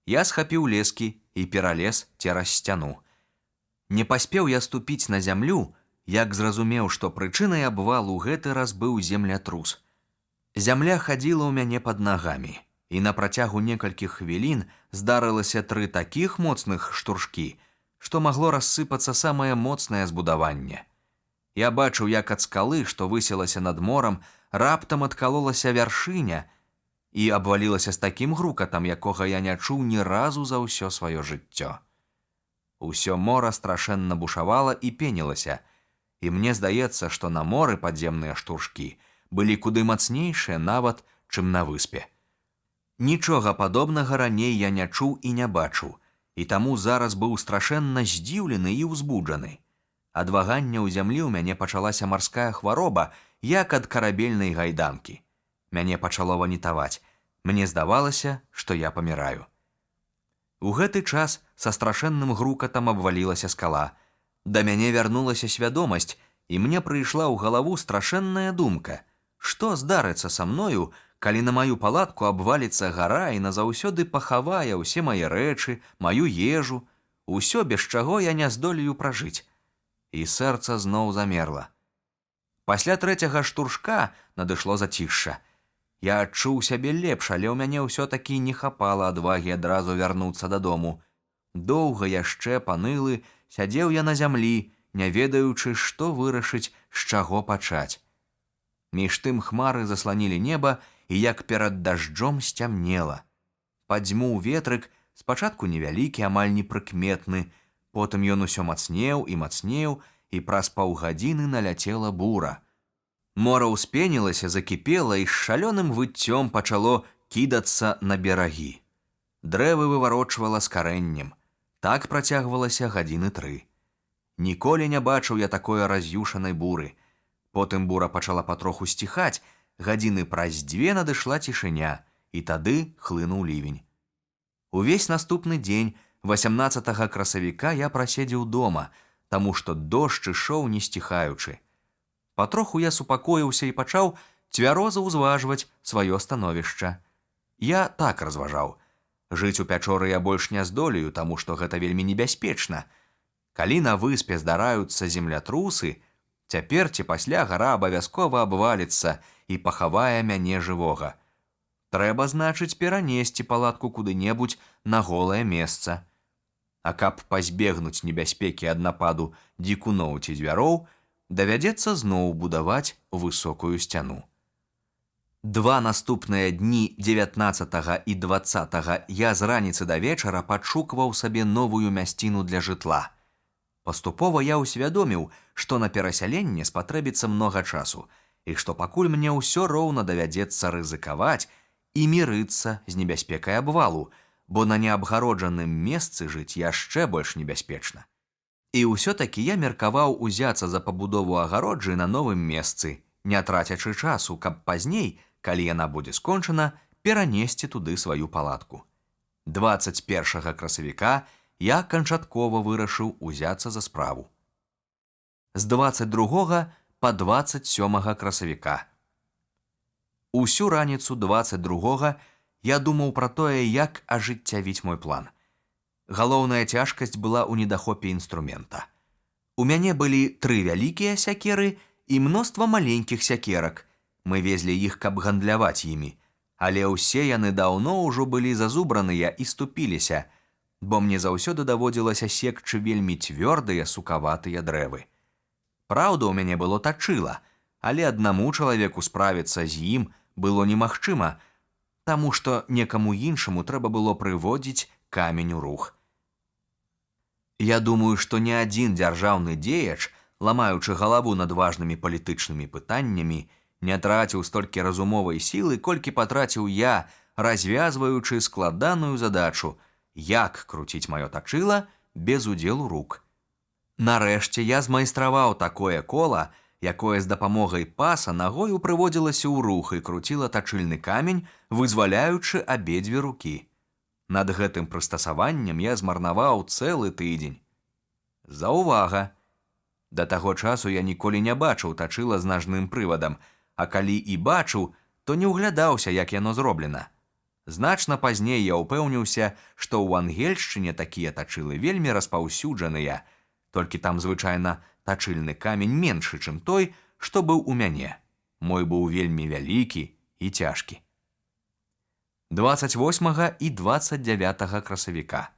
Я схапіў лескі і пералез цераз сцяну. Не паспеў я ступіць на зямлю, як зразумеў, што прычынай абвалу гэты раз быў землятрус. Зямля хадзіла ў мяне пад нагамі, і на працягу некалькіх хвілін здарылася тры такіх моцных штуршкі, што магло рассыпацца самае моцнае збудаванне. Я бачыў, як ад скалы, што высілася над морам, раптам адкалолася вяршыня і абвалілася з такім грукатам, якога я не чуў ні разу за ўсё сваё жыццё. Усё мора страшэнна бушавала і пенілася, і мне здаецца, што на моры падземныя штуршкі былі куды мацнейшыя нават, чым на выспе. Нічога падобнага раней я не чуў і не бачыў, і таму зараз быў страшэнна здзіўлены і ўзбуджаны. Ад вагання ў зямлі ў мяне пачалася марская хвароба, як ад карабельнай гайданкі. Мяне пачало ванітаваць. Мне здавалася, што я паміраю. У гэты час са страшэнным грукатам абвалілася скала. Да мяне вярнулася свядомасць, і мне прыйшла ў галаву страшэнная думка: што здарыцца са мною, калі на маю палатку абваліцца гара і назаўсёды пахавае ўсе мае рэчы, маю ежу, усё, без чаго я не здолею пражыць. І сэрца зноў замерла. Пасля трэцяга штуршка надышло зацішша. Я адчуў сябе лепш, але ў мяне ўсё-такі не хапала адвагі адразу вярнуцца дадому. Доўга яшчэ панылы сядзеў я на зямлі, не ведаючы, што вырашыць, з чаго пачаць. Між тым хмары засланілі неба, і як перад дажджом сцямнела. Падзьмуў ветрык, спачатку невялікі, амаль непрыкметны, потым ён усё мацнеў і мацнеў, і праз паўгадзіны наляцела бура. Мора ўспенілася, закіпела і з шалёным выццём пачало кідацца на берагі. Дрэвы выварочвала з карэннем. Так працягвалася гадзіны тры. Ніколі не бачыў я такой раз'юшанай буры. Потым бура пачала патроху сціхаць, гадзіны праз дзве надышла цішыня, і тады хлынуў лівень. Увесь наступны дзень, 18 красавіка, я праседзеў дома, таму што дождж ішоў не сціхаючы. Патроху я супакоіўся і пачаў цвяроза ўзважваць сваё становішча. Я так разважаў. Жыць у пячоры я больш не здолею, таму што гэта вельмі небяспечна. Калі на выспе здараюцца землятрусы, цяпер ці пасля гара абавязкова абваліцца і пахавае мяне жывога. Трэба, значыць, перанесці палатку куды-небудзь на голае месца. А каб пазбегнуць небяспекі ад нападу дзікуноў ці звяроў, давядзецца зноў будаваць высокую сцяну. Два наступныя дні 19 і 20 я з раніцы да вечара падшукваў сабе новую мясціну для жытла. Паступова я ўсвядоміў, што на перасяленне спатрэбіцца многа часу, і што пакуль мне ўсё роўна давядзецца рызыкаваць і мірыцца з небяспекай абвалу, бо на неабгароджаным месцы жыць яшчэ больш небяспечна. І ўсё-такі я меркаваў узяцца за пабудову агароджы на новым месцы, не трацячы часу, каб пазней, калі яна будзе скончана, перанесці туды сваю палатку. 21 красавіка я канчаткова вырашыў узяцца за справу. З 22 па 27 красавіка. Усю раніцу 22 я думаў пра тое, як ажыццявіць мой план. Галоўная цяжкасць была ў недахопе інструмента. У мяне былі тры вялікія сякеры і мноства маленькіх сякерак. Мы везлі іх, каб гандляваць імі. Але ўсе яны даўно ўжо былі зазубраныя і ступіліся, бо мне заўсёды даводзілася секчы вельмі цвёрдыя сукаватыя дрэвы. Праўда, у мяне было тачыла, але аднаму чалавеку справіцца з ім было немагчыма, таму што некаму іншаму трэба было прыводзіць камень у рух. Я думаю, што ні адзін дзяржаўны дзеяч, ламаючы галаву над важнымі палітычнымі пытаннямі, не траціў столькі разумовай сілы, колькі патраціў я, развязваючы складаную задачу, як круціць маё тачыла без удзелу рук. Нарэшце я змайстраваў такое кола, якое з дапамогай паса нагою прыводзілася ў рух і круціла тачыльны камень, вызваляючы абедзве рукі. Над гэтым прыстасаваннем я змарнаваў цэлы тыдзень. Заўвага! Да таго часу я ніколі не бачыў тачыла з нажным прывадам, а калі і бачыў, то не ўглядаўся, як яно зроблена. Значна пазней я ўпэўніўся, што ў ангельшчыне такія тачылы вельмі распаўсюджаныя, толькі там звычайна тачыльны камень меншы, чым той, што быў у мяне. Мой быў вельмі вялікі і цяжкі. 28 і 29 красавіка.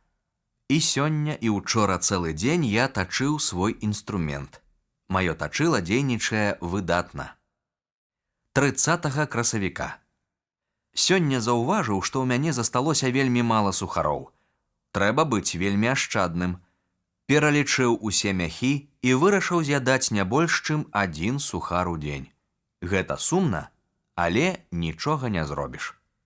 І сёння і учора цэлы дзень я тачыў свой інструмент. Маё тачыла дзейнічае выдатна. 30 красавіка. Сёння заўважыў, што ў мяне засталося вельмі мала сухароў. Трэба быць вельмі ашчадным. Пералічыў усе мяхі і вырашыў з'ядаць не больш, чым адзін сухар у дзень. Гэта сумна, але нічога не зробіш.